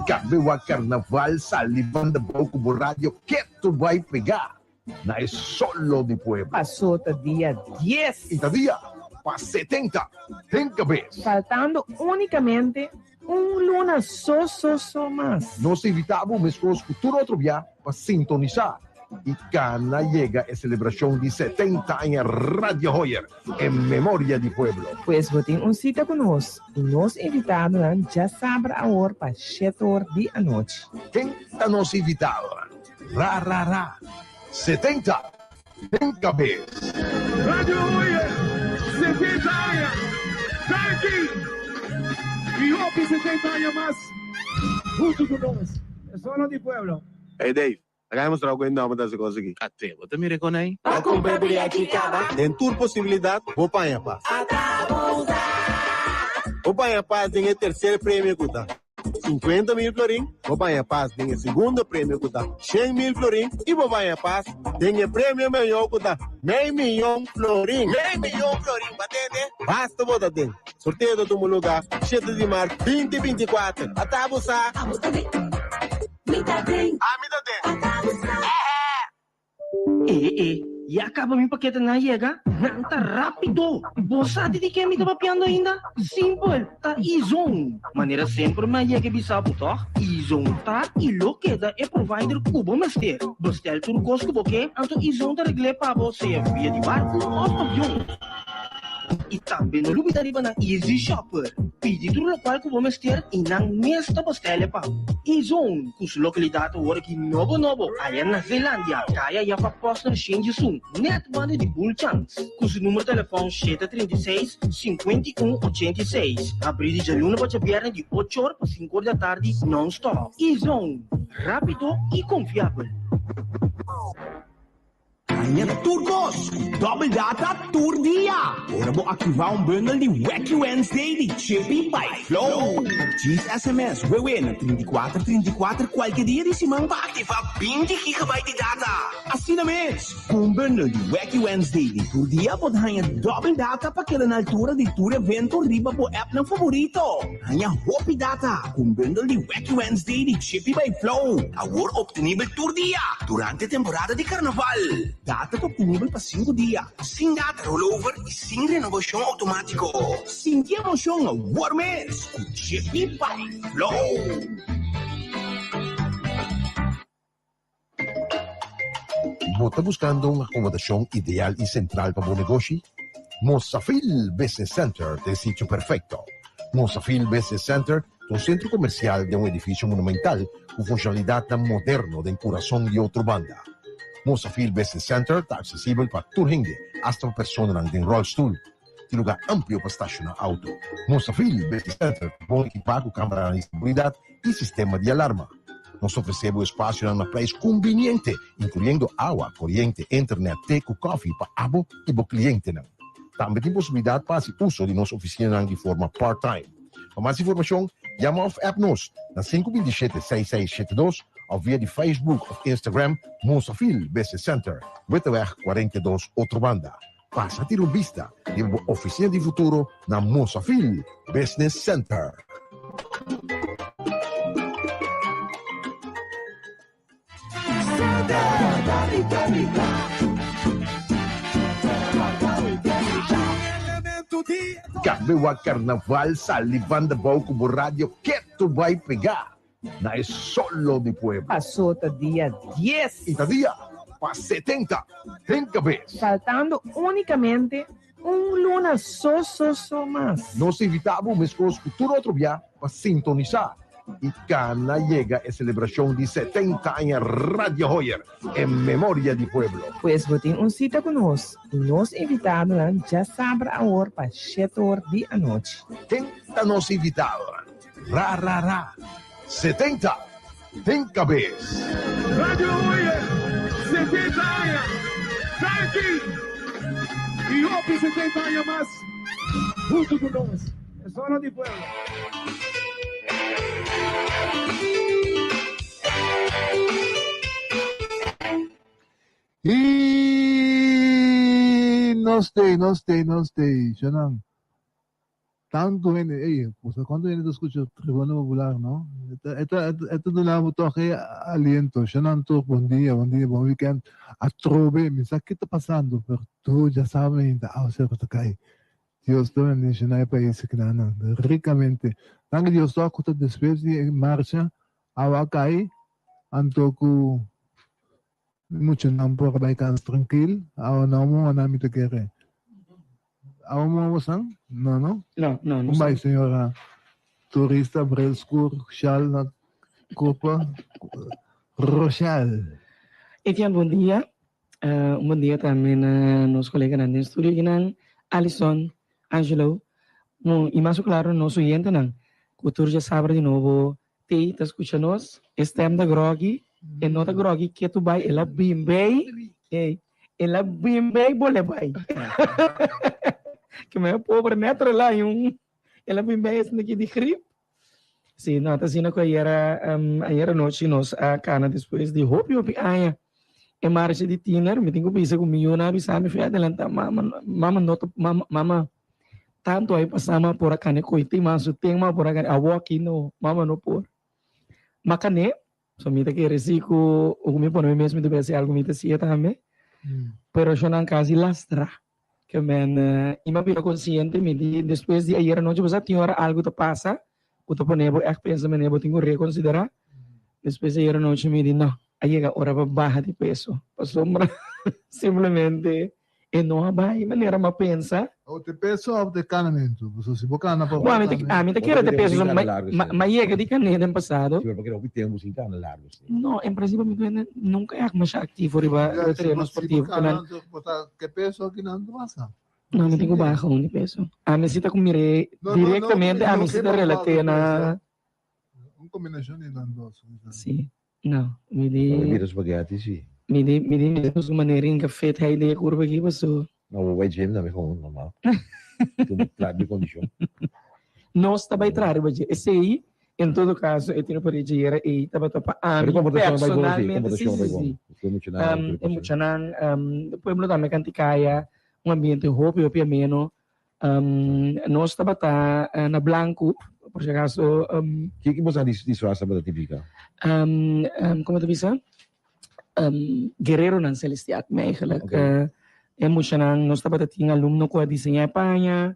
Kabe wak karnaval sali banda bou ku bo radio ketu bai pegá na e solo di pueblo. Pasó ta dia dies. I ta dia pa 70 den kabes. Faltando únikamente un luna so so so mas. Nos ta invitá bo meskos ku tur otro bia pa sintonisá i kana yega e selebrashon di 70 aña Radio Hoyer en memoria di pueblo. Pues bo tin un sita ku nos i nos invitadonan djasabra awor pa shete or di anochi. Ken ta nos invitadonan? Ra ra ra 70 den kabes. Radio Hoyer 70 aña danki y hopi 70 aña mas hunto cu nos. E solo di pueblo. Hey Dave, laga mi mustra bo ku e nòmber ta hasi kos aki. Ate, bo ta mira e kon ei? Pa kumpra briachi kaba. Den tur posibilidat, bo paña pas. Ata bo sa. Bo paña pas den e terser premio ku ta. 50 mil florin, bo baña pas den e segundo premio ku ta 100 mil florin i bo baña pas den e premio mayor ku ta mei miyon florin. Mei miyon florin, bo a tende? Basta bo ta den. Sorteo ta tuma lugá shete di mart binti 24. Ata bo sa? Abo ta den. Mi ta den. Ami ta den. Ata bo sa? Ehe! E e, ya kaba mi paketenan a yega? Nan ta rápido! Bo sa di di ken mi ta papiando ainda? Simpel, ta Izon! Manera semper mi a yega e bisa bo tòg? Izon ta i lo keda e provider ku bo mester. Bestèl tur kos ku bo ke, anto Izon ta regl'é pa bo sea via di barku òf avion. I tambe no lubida riba nan Easy Shopper. Pidi tur lokual ku bo mester i nan mes ta bastele pa bo. Izone, ku su lokalidat awor aki nobo nobo aya na Zeelandia, kaya Jaffa Posner Shenjisun, nèt banda di Bulchans. Ku su numero telefòn 736, 51, 86. Habrí di djaluna pa djabièrnè di ocho or pa sinku or di atardi nònstòp. Izone, rápido i konfiabel. Haña tur kos ku dòbel data tur dia ora bo aktivá un bundle di Wacky Wednesday di Chippy by Flow. Djis sms wewe na 34 34 kualke dia di siman pa aktivá 20 gigabyte di data. Asina mes, ku un bundle di Wacky Wednesday di tur dia bo ta haña dòbel data pa keda na altura di tur evento riba bo appnan favorito. Haña hopi data ku un bundle di Wacky Wednesday di Chippy by Flow, awor obtenibel tur dia durante temporada di karnaval. Data ta obtenibel pa sinku dia, sin data rollover i sin renobashon outomátiko. Sinti emoshon awor mes ku Chippy by Flow! Bo ta buskando un akomodashon ideal i sentral pa bo negoshi? Mosafil Business Center ta e sitio perfekto. Mosafil Business Center ta un sentro komersial den un edifisio monumental ku funshonalidatnan moderno den kurason di Otrobanda. Mosafil Business Center ta aksesibel pa tur hende, asta pa personanan den ròlstul. Tin lugar amplio pa stashoná auto. Mosafil Business Center ta bon ekipá ku kameranan di seguridat i sistema di alarma. Nos ta ofresé bo espasionan na preis kumbiniente, inkluyendo awa, koriente, internet, te ku kòfi pa abo i bo klientenan. Tambe tin posibilidat pa hasi uso di nos ofisinanan di forma part-time. Pa mas informashon, yama òf app nos na 527 6672 òf via di Facebook òf Instagram Mosafil Business Center, Witteweg 42, Otrobanda. Pasa tira un bista riba bo oficina di futuro na Mosafil Business Center. Kabe wak karnaval sali banda bou ku bo radio ketu bai pegá na e solo di pueblo. Pasó ta dia dies. I ta dia pa 70 den kabes. Faltando únikamente un luna so so so mas. Nos ta invitá bo meskos ku tur otro bia pa sintonisá i kana yega e selebrashon di 70 aña Radio Hoyer en memoria di pueblo. Pues bo tin un sita ku nos i nos invitadonan djasabra awor pa shete or di anochi. Ken ta nos invitadonan? Ra ra ra 70 den kabes. Radio Hoyer 70 aña danki y hopi 70 aña mas hunto cu nos e solo di pueblo. Y nos. Nos tei, nos tei, nos tei, Shonan. Tantu hende, ey, bo sa cuantu hende ta scucha Tribuna Popular, no? E ta, e ta, e ta duna bo toch e aliento. Shonan tur, bon dia, bon dia, bon weekend. Atrobe, mi sa ki ta pasando, pero tur dja sa mainta awaceru ta cay. Dios ta bendiciona e pais akinan ricamente. Danki Dios toch cu ta despues di e marcha awa a cay, anto cu Mi muchanan por a bai cas trankil. Awa no moa nan mi ta kere. Awa moa bosan? No, no? No, no, no. Con bai señora turista bril skur shal na curpa Rochelle. Etienne bon dia. Un bon dia tambe na nos coleganan den studio akinan, Alison, Angelo, y mas cu claro nos oyentenan cu tur djasabra di nobo Tei ta skucha nos, e stem ta groggy, e no ta groggy ketu bai, el a bin bei, ey, el a bin bei bole bai. Ke mei pober net rela un, el a bin bei esaki di grip. Si, no, ta asina ku ayera, ayera nochi nos a kana despues di hopi hopi aña e marcha di tiner, mi tin ku bisa ku mi yuna a bisa mi fui adelanta, mama, mama no ta, mama, mama. Tanto ay pasa ma por a kane koiti ma su ten ma por a kane awo aki no mama no por ma kane so mi ta kere si ku ku mi pone mi mes mi ta besi algo mi ta siya tambe pero eshonan kasi lastra ke men i mi a bira konsiente mi di despues di ayer anochi bo sa tin ora algo ta pasa ku ta pone bo ègt pensa manera bo tin ku rekonsiderá despues di ayer anochi mi di no a yega ora pa baha di peso pasobra simplemente E no a bai manera m'a pensa. O te peso of te kanamentu? Pasobra si bo kana pa Bo, ami ta, ami ta kere te peso, ma, ma, ma yega di kané den pasado. Si, pero pa kere hopi tempu sin kana largu si. No, en principio mi duende nunca ègt masha aktivo riba Ya, si tereno bo, si bo sportivo. kana Kenan, anto bo ta ke peso akinan ta pasa. no, mi tin ku baha un di peso. Ami si ta ku mir'é No, no, no, direktamente, no ami ke si ta bo relat'é baha na. peso. Un kombinashon di nan dos. Si. No, mi di. Bo bira spaghetti si. Mi di, mi di mi su manera inca fit hij den e curva aki paso. No, bo bai gym tambe gewoon normal. Tu traha di condicion. Nos ta bai traha riba dje. Esey, en todo caso, e tino pa dje yera ey tabata pa ami Pero comportacion bai bon si, personalmente. Si, comportacion si, bai bon. si. Ku muchanan, E muchanan, pueblo tambe Canticaya, un ambiente hopi, hopi ameno. Nos tabata na blanku, por si acaso. Ki boso a disfraz tabata tipika? Como ta bisa? Guerreronan celestial, eigenlijk. E muchanan, nos tabata tin alumno cu a diseña e paña,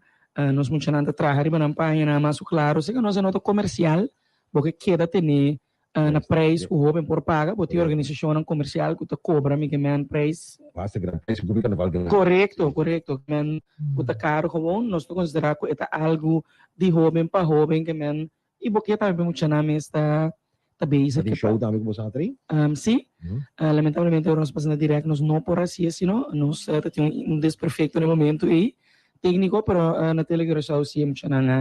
nos muchanan ta traha riba nan pañanan mas cu claro. Esaki nos a nota comercial, bo ke keda tene Na prijs ku hoben por paga, bo tin organisashonnan komersial ku ta kobra mi ke men prijs. Basta gran prijs ku karnaval grandi. Korekto, korekto. Ke men ku ta karu gewon, nos ta konsiderá ku e ta algu di hoben pa hoben ke men i bo ke tambe pa muchanan mes ta ta bezig. Ta tin show tambe ku bo sa train? Si. Lamentablemente ora nos pasa na dirèkt nos no por hasi esei no. Nos ta tin un desperfekto na e momento ei tékniko pero na Tele Curaçao si e muchanan a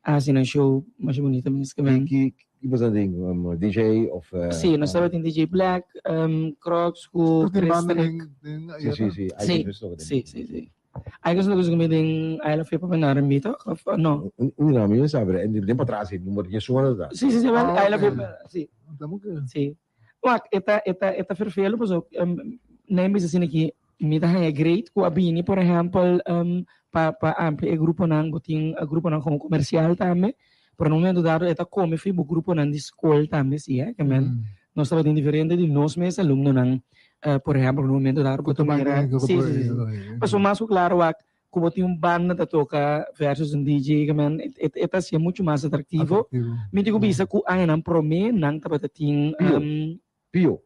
A hasi nan show masha bunita mes ke men. Ki ki boso tin? DJ of? Si, nos tabatin DJ Black, Crocs ku Tin banda Chris den den Si si si, Si, si, si, si. Aikens no kusa mi den I Love Hip Hop en R&B toch? Of no? Un no, mi no sa, pero den patras si, number diesun a ta. Si, si, si, wel I Love Hip Hop, si. Si. Wak, e ta, e ta, e ta ferfelu paso nan bisa asina ki mi ta haña great ku a bini por ehèmpel pa pa amplia e gruponan, bo tin gruponan komo komersial tambe, pero na un momento dado e ta kome fi bo gruponan di skol tambe si e, ke men nos tabatin diferente di nos mes alumnonan, por ehèmpel na un momento dado ku ta mira, si, si, si, paso mas ku klaro wak ku bo tin un banda ta toka versus un DJ ke men e ta hasié muchu mas atraktivo. Mi tin ku bisa ku añanan promé nan tabata tin Pio. Pio.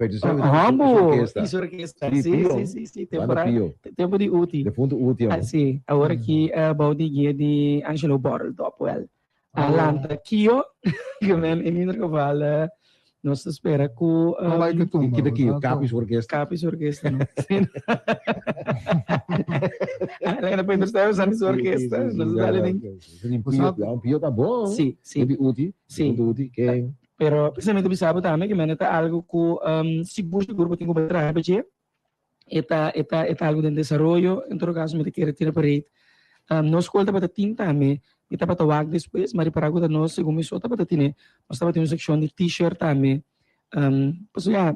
Hombo i su orkesta. Si, Si, Pio. si, si, si. Banda Tempora, Pio. tempo di Uti. Defunto Uti, Ah, amo. si. Awor aki bou di guia di Angelo Borreldop wel. A lanta Kio, ke men in ieder geval nos ta spera ku No bai ke tumba. Kita Kio, Capi's Orkesta. Capi's Orkesta no. Lena Pedro Stuyvesant su orkesta. Nos ta dale den. Pio, Pio ta bon. Si, si. Di Uti. Si. Di Uti, ke. Pero precisamente bisa bo tambe ke men ta algo ku sigur sigur bo tin ku bai traha pa dje. E ta e ta e ta algo den desaroyo. En todo caso mi ta kere tira pared. Nos skol tabata tin tambe, mi tabata wak despues, ma ripará ku ta nos segun mi so tabata tine, nos tabatin un sekshon di t-shirt tambe. Pasobra ya,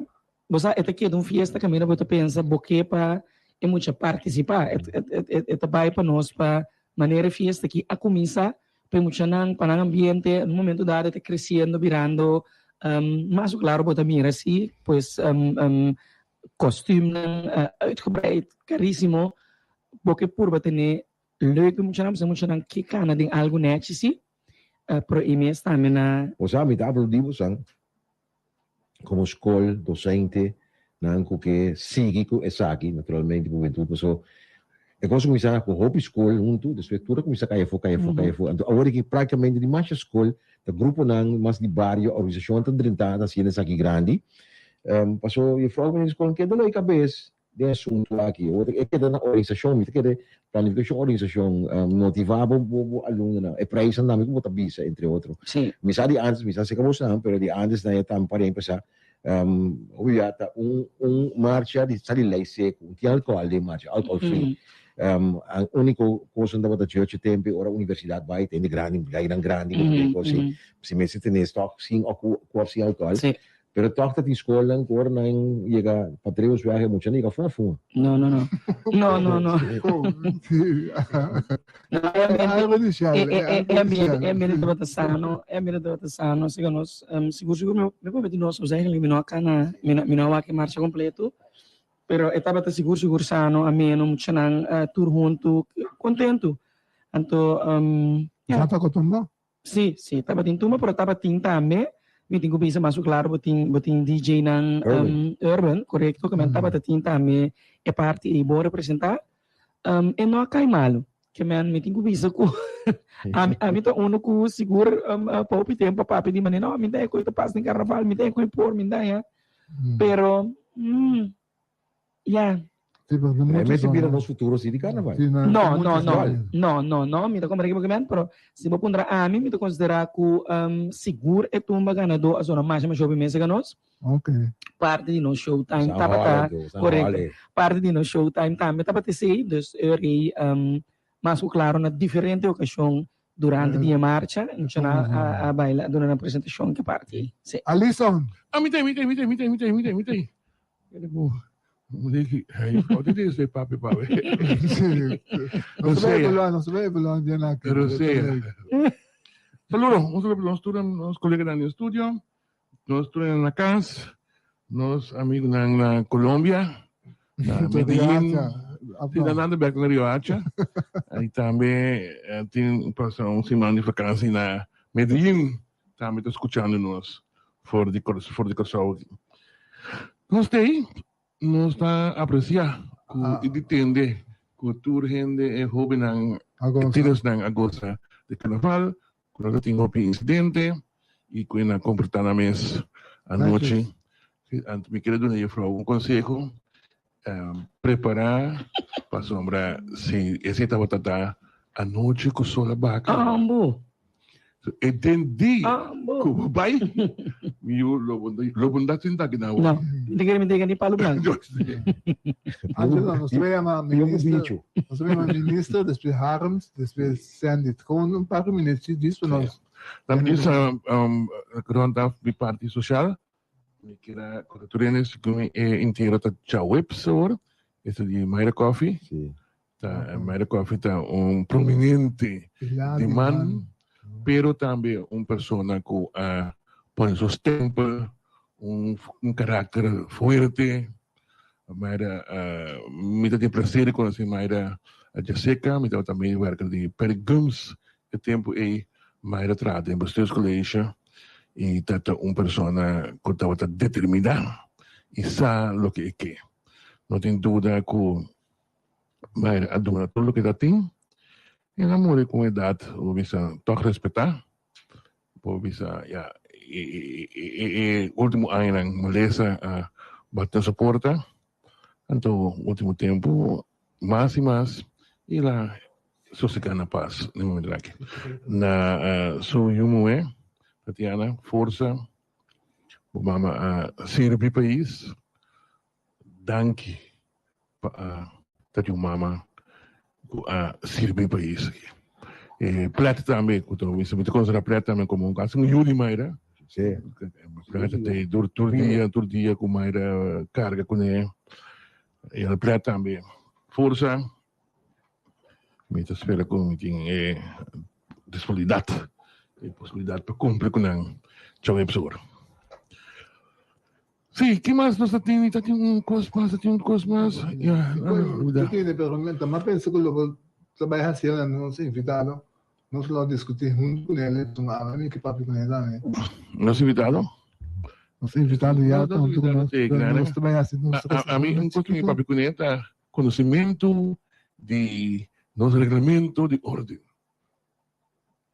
bo sa e ta keda un fiesta kaminda bo ta pensa bo ke pa. e mucha partisipá. E ta bai pa nos pa manera e fiesta aki a kuminsá pa e muchanan, pa nan ambiente, na un momento dado e ta kresiendo birando mas ku klaro bo ta mira si pues kòstümnan uitgebreid, karísimo, bo ke purba tene leuk pa e muchanan pasobra e muchanan ke kana den algu nèchi si, pero e mes tambe na. Bo sa mi ta aplaudí bosan komo skol, dosente, nan ku ke sigui ku esaki, naturalmente hubentud, paso e kos a kuminsá ku hopi skol huntu, despues tur a kuminsá kai afó, kai afó, kai afó. Anto awor aki praktikamente di masha skol ta gruponan mas di bario, organisashon ta drenta ta hasiendo esaki grandi. Paso juffrouw ku meneer di skol keda lo e kabes Den asuntu aki, bo ta e keda na organisashon, mi ta kere planifikashon organisashon, motivá bo bo bo alumnonan, e prijsnan tambe ku bo ta bisa, entre otro. Sí. Mi sa di antes, mi sa seka bosonan, pero di antes nan e tambe para empesá, hopi bia ta un un marcha di sa di lei seku, un tin alkohòl den marcha, alkohòl free. An úniko kos nan tabata church tempu ora universidat bai, ta hende grandi, gainan grandi, kos así, si mester tene stòk sin òf ku òf sin alkohòl. Sí. Pero tòg ta tin skolnan ku ora nan yega Patreusweg e mucha no yega fuma fuma. No, no, no. No, no, no. No, e ambiente, e ambiente, e ambiente tabata sano, e ambiente tabata sano, así ku nos, sigur sigur mi por meti nos, eigenlijk mi no a kana, mi no mi no a wak e marcha kompleto, pero e tabata sigur sigur sano, ameno, muchanan tur huntu, kontentu. Anto, ya. Sa ta kotumba? Sí, sí, tabatin tumba, pero tabatin tambe, mi tin ku bisa mas ku klaro, bo tin, bo tin DJ-nan Urban. urban, korekto, ke men tabata tin tambe e parti ei bon representá. E no a kai malu, ke men mi tin ku bisa ku ami, ami ta unu ku sigur pa hopi tempu a papia di manera, no, mi ta e ku ta pasa den karnaval, mi ta e ku e por, mi ta ya. Pero, Ya. Sí, pero no E mucho mester bira son. nos futuro si di carnaval. Sí, no, No, mucho no, no, son. no, no, no, mi ta comprende kibo kimen, pero si bo puntra ami, mi ta considera cu sigur e tumba ganador a zona masha masha hopi mesa ca nos. Ok. Parti di nos showtime San tabata, Hole, San correcto, Hole. parti di nos showtime tambe tabata esey, dus e rey mas cu claro na diferente ocasion durante di e marcha, muchanan a baila, a duna nan presentacion ke parti ey, si. Alison. Ah, mi ta, mi ta, mi ta, mi ta, mi ta, mi ta, mi ta. No se ve evaluar, no se ve evaluar dia na aki. Saludo, un saludo pa nos tur, nos coleganan den studio, nos tur na cas, nos amigunan na Colombia, na Medellin, si nan anda bek na Riohacha, y tambe tin pasa un siman di vakantie na Medellin. Tambe ta skuchando nos for di for di Kòrsou. Nos t'ei, nos ta apresiá ku i di tende ku tur hende e hóbennan, e tienersnan a gosa di karnaval, ku no ta tin hopi insidente i ku e nan komportá nan mes anochi. Anto mi kere duna jefrou un konseho, prepará pasobra si esei tabata ta anochi ku sol a baka. Ambo. E den dia Ambo. ku bo bai, mi yu lo bo lo bo no ta sinta aki na No, mi ta kere mi ta yega ni Palo Blanco. Angelo, nos ta yama Pio ku minister, bicho. nos ta yama minister, despues Harms, despues Sandy. Gewoon un par di minuut djis pa nos. Dan bisa rond af di parti sosial. Mi kier a konta tur hende si ku e integro ta djaweps awor. Esta di Mayra Coffee. Sí. Ta, Mayra Coffee ta un prominente Pilar di di man, man. pero tambe un persona ku a pone su stempel, un, un karakter fuerte. Mayra, mi ta tin placer di konosé Mayra djaseca. Mi tabata medewerker di Perry Gumbs e tempu ei. Mayra traha den bestuurscollege y ta ta un persona cu tabata determina y sa loke e ke. No tin duda cu Mayra a duna tur loke ta tin. El a muri cu un edad, bo bisa, tog respeta. Bo bisa, ya, e ultimo añanan malesa a bati na su porta. Anto ultimo tempo mas y mas el a sosega na pas na e momento aki. Na su yu muhé, Tatiana, forsa, bo mama a sirbi pais, danki pa a ta di un mama ku a sirbi pais aki. E Plet tambe, ku ta mi ta konsidera Plet tambe komo kasi un yu di Mayra. Sí. Plet ta tur tur dia, tur dia ku Mayra karga kuné. E Plet tambe. Forsa. Mi ta spera ku mi tin e disponibilidat, e posibilidat pa kumpli ku nan djaweps awor. Sí, ki mas nos ta tin? Mi ta tin un kos mas, ta tin un kos mas. Ya, Mi tin, pero mi ta pensa ku lo bo ta bai hasi el nos invitado. Nos lo diskutí huntu ku el, un awe mi ke papia ku el tambe. Nos invitado? Nos invitado ya ta huntu ku nos, pero nos ta bai hasi nos Ami un kos ku mi papia kuné ta Conocimento di nos reglamento di orden.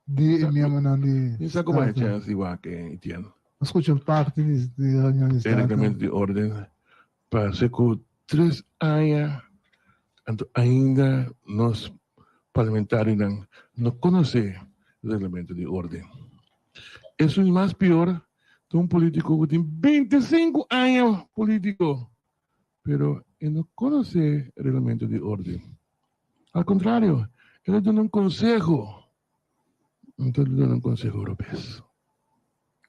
Di e miembronan di Mi sa como e chance di wak e Etienne. A scucha parti di di reunion di E Staten. reglamento di orden parse cu tres aña anto ainda nos parlamentarionan no conoce reglamento di orden. Esun mas pior ta un politico cu tin 25 aña politico Pero e no konosé reglamento di orden. Al kontrario, el a duna un konseho. Anto el a duna un konseho robes.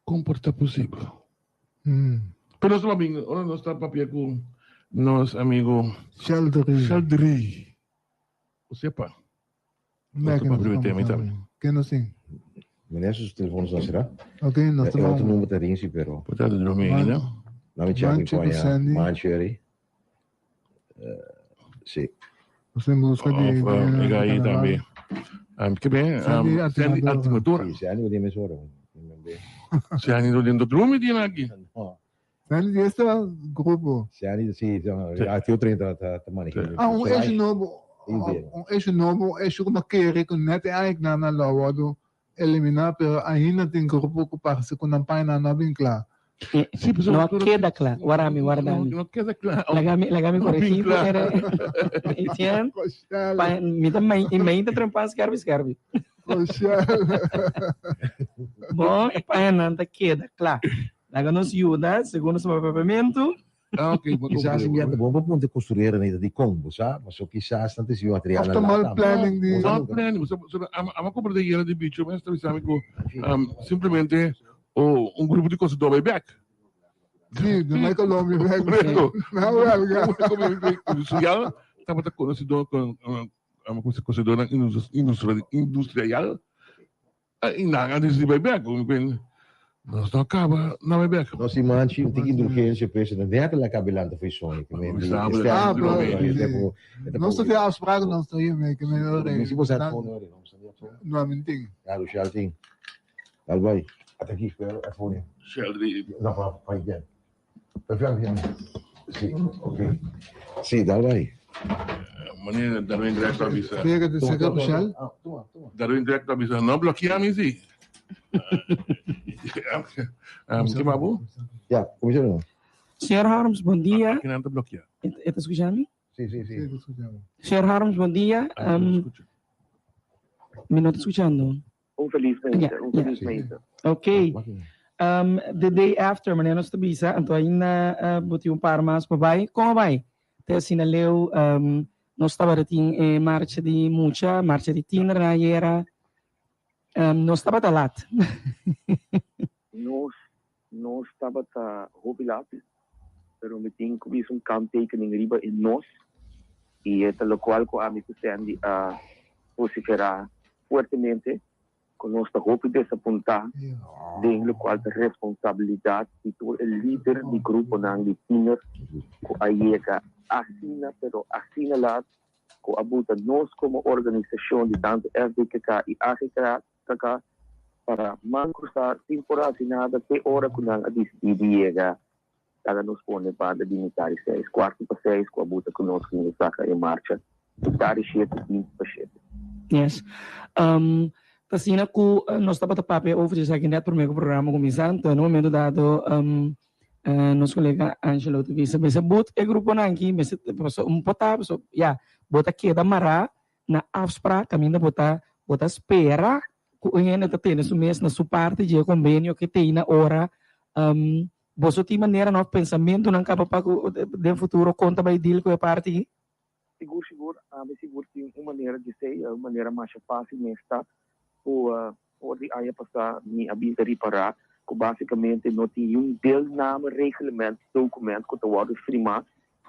Kon por ta posibel? Pero nos ta bin, ora nos ta papia ku nos amigo Sheldry. Sheldry. O sepa. Nos ta papia riba e tema tambe. Ken nos tin? Meneer su telefoon está será? Ok, nos ta E otro number ta rinsi, pero. Por ta drumi ainda. Laat me check mi poña Mancheri. Sí. Nos tin busca di. Of e gai tambe. Ke ben? Sandy Altimadora. Sí, Sandy di mes ora. Sandy no den drumi di aki. Sandy di esta grupo. Sandy sí, artículo 30 ta maneha. Ah, un issue nobo. Un issue nobo, un issue ku kere ku net e aña nan lo wordo eliminá, pero ainda tin grupo ku parse ku nan paña no a bin kla. Sí, pero No keda kla. Warda mi, warda mi. No keda kla. Laga mi, laga mi corregí. Etienne, pa, mi ta mai, mai ta trempa skerpi skerpi. Bon, e paña nan ta keda kla. Laga nos yuda, segun nos papiamentu. Ah, ok, bo Kisas comprende. inmiata bon pa punta costurera nita di con, bo sa? Paso kisas nan ta ricibi material Of na ta mal lata. planning di. Bo sa Mal nunca. planning. Bo sa, so, ama, ama compra de yena di bicho, mas ta bisa mi cu um, simplemente oh, un grupo di costurera bay back. Sí, de Michael Lomi back. Correcto. Na welga. Industrial, tabata conocido con, um, costurera industrial. I nan a disi bai bek. Nos no a kaba na bai bek. Nos tin manchi un tiki indulgensia pa esei. Net el a kaba e lanta fo'i soño. Ah, pero nos ta tin afspraak nos ta hiermee. Ke men ora Mi si bo sa headphone ora. No, sa headphone. No, mi tin. Ya, Lucial tin. Dal bai. Ata aki, spera headphone. Sheldry. No, pa pa igen. Si, ok. Si, dal bai. Manera Darwin Greg ta bisa. Pega de seca Lucial. Darwin Greg ta bisa, no bloquea mi si. Ke babu? Ya, comisario. Señor Harms, bon dia. Aki nan ta bloquea. E ta scucha mi? Si, si, si. Señor Harms, bon dia. Mi no ta scuchando. Un feliz mester, un feliz mester. Ok. Um, the day after, manera nos ta bisa, anto ainda uh, bo tin un par mas pa bai. Kon a bai? Te asina leu, um, nos tabata tin e marcha di mucha, marcha di tiener na ayera. Um, nos tabata lat. Nos, nos tabata hopi lat, pero mi tin ku bisa un kanttekening riba e nos, i e ta lokual ku ami ku Sandy a vosiferá fuertemente, ku nos ta hopi desapuntá den lokual ta responsabilidat di tur e lider di gruponan di tiner ku a yega asina, pero asina lat, ku a buta nos komo organisashon di tantu FDKK i AGKK para man cruzá sin por haci nada te ora cu nan a dicidi di yega laga nos pone banda di mitad di seis, cuarto pa seis cu a buta cu nos cu nos saca en marcha mitad di shete, binti pa shete. Yes. Ta asina cu nos tabata papia over di esaki net prome cu programa cuminsa, anto na momento dado nos colega Angelo ta bisa, mester but e gruponan aki, mester, pasobra un por ta, pasobra ya, bo ta keda mara Na afsprak kaminda bo ta bo ta spera ku un hende ta tene su mes na su parti dje kombenio ke tei na ora boso tin maneranan òf pensamentunan kaba pa ku den futuro kon ta bai deal ku e parti ei? Sigur sigur, ami sigur tin un manera di esei, un manera masha fásil mes ta ku for di aña pasá mi a bin ta ripará ku básikamente no tin niun deelnamereglement dokument ku ta wòrdu firmá.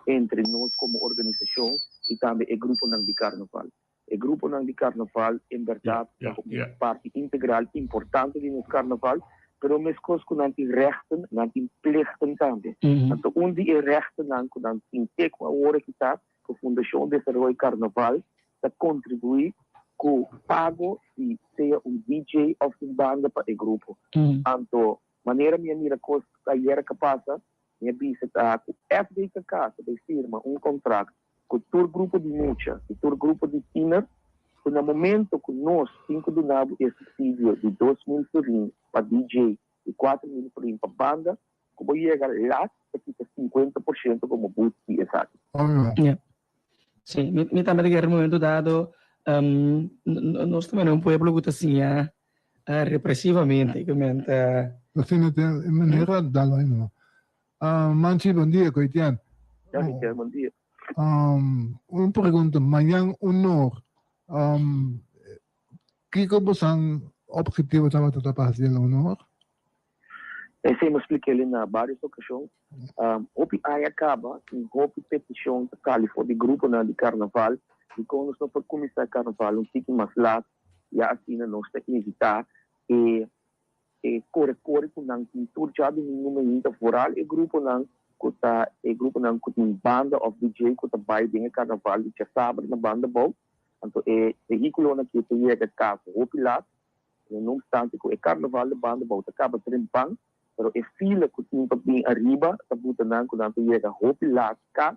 entre nos komo organisashon i tambe e gruponan di karnaval. E gruponan di karnaval en bèrdat ta un parti integral importante di nos karnaval, pero meskos ku nan tin rèchten, nan tin plichten tambe. Anto un di e rèchtennan ku nan tin te ku awor aki ta ku Fundashon Desaroyo Karnaval ta kontribuí ku pago di sea un DJ òf un banda pa e grupo. Anto manera mi a mira kos ayera ka pasa, mi a bisa ta ku FDKK ta bai firma un kontrakt ku tur grupo di mucha i tur grupo di tiner ku na momento ku nos tin ku duna bo e supsidio di 2000 florin pa DJ i 4000 florin pa banda, ku bo yega lat ta kita 50% komo but di esaki. Ja. Sí, mi tambe ta kere momento dado nos ta un pueblo ku ta siña represivamente, ku men ta. Asina ta e manera dal bai no. Manchi bon dia Koitian. Ya Michel bon dia. Un pregunta mañan un or kiko bosan objetivo tabata ta pa hasi el un or? Esei mi a splik'el na varios okashon. Hopi aña kaba tin hopi petishon ta sali for di gruponan di karnaval dikon nos no por kuminsá karnaval un tiki mas lat ya asina nos ta evitá e e kore kore ku nan tin tur djadumingu mainta foral e gruponan ku ta e gruponan ku tin banda òf DJ ku ta bai den e karnaval di djasabra na banda bou. Anto e vehíkulonan aki ta yega kas hopi lat. No obstante ku e karnaval di banda bou ta kaba trempan, pero e fila ku tin pa bin ariba ta buta nan ku nan ta yega hopi lat kas.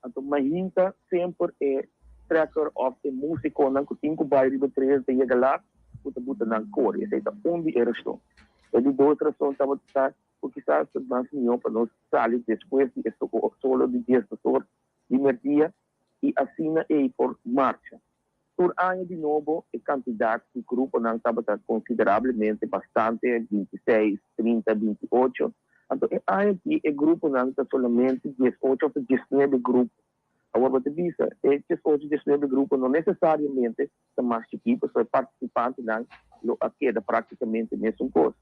Anto mainta semper e trekker òf e músikonan ku tin ku bai riba tres ta yega lat ku ta buta nan kore. Esei ta un di e rason. E di dos rason tabata ta ku kisas ta mas mihó pa nos sali despues di e solo di diesdos or di merdia i asina ei por marcha. Tur aña di nobo e kantidat di gruponan tabata konsiderablemente bastante, 26, 30, 28. Anto e aña aki e gruponan ta solamente 18 òf 19 grupo. Awor bo ta bisa e 18, 19 grupo no nesesariamente ta mas chikí pasobra e partisipantenan lo a keda práktikamente mesun kos.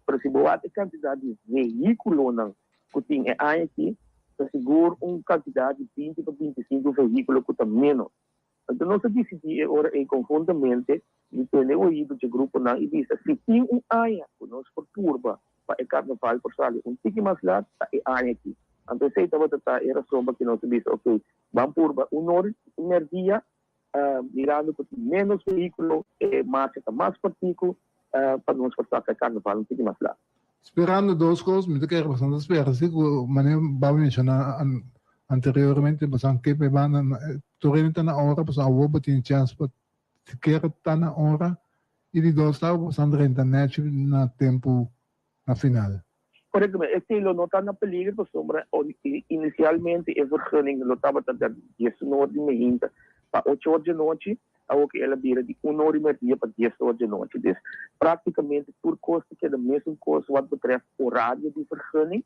Pero si bo wak e kantidat di vehíkulonan ku tin e aña aki, ta sigur un kantidat di 20 pa 25 vehíkulo ku ta ménos. Anto nos a disidí e ora ei konhuntamente di tene oido dje gruponan i bisa si tin un aña ku nos por purba pa e karnaval por sali un tiki mas lat, ta e aña aki. Anto esei tabata ta e rason pa ki nos a bisa, ok, ban purba un or i merdia, mirando ku tin ménos vehíkulo, e marcha ta mas kòrtiku, pa nos por saka e karnaval un tiki mas lat. Sperando dos kos, mi ta kere bastante spera si ku manera Baba menshoná anteriormente, pasobra ke pa e banda tur hende ta na ora, pasobra awor bo tin chèns pa sikiera ta na ora, i di dos ta bo san drenta nèchi na tempu na final. Korekto, esei lo no ta na peligro pasobra inisialmente e vergunning lo tabata di diesun or di mehinta pa ocho or djanochi, Awor ku el a bira di un or i merdia pa dies or djanochi. Dus praktikamente tur kos ta keda mesun kos wat betreft orario di vergunning.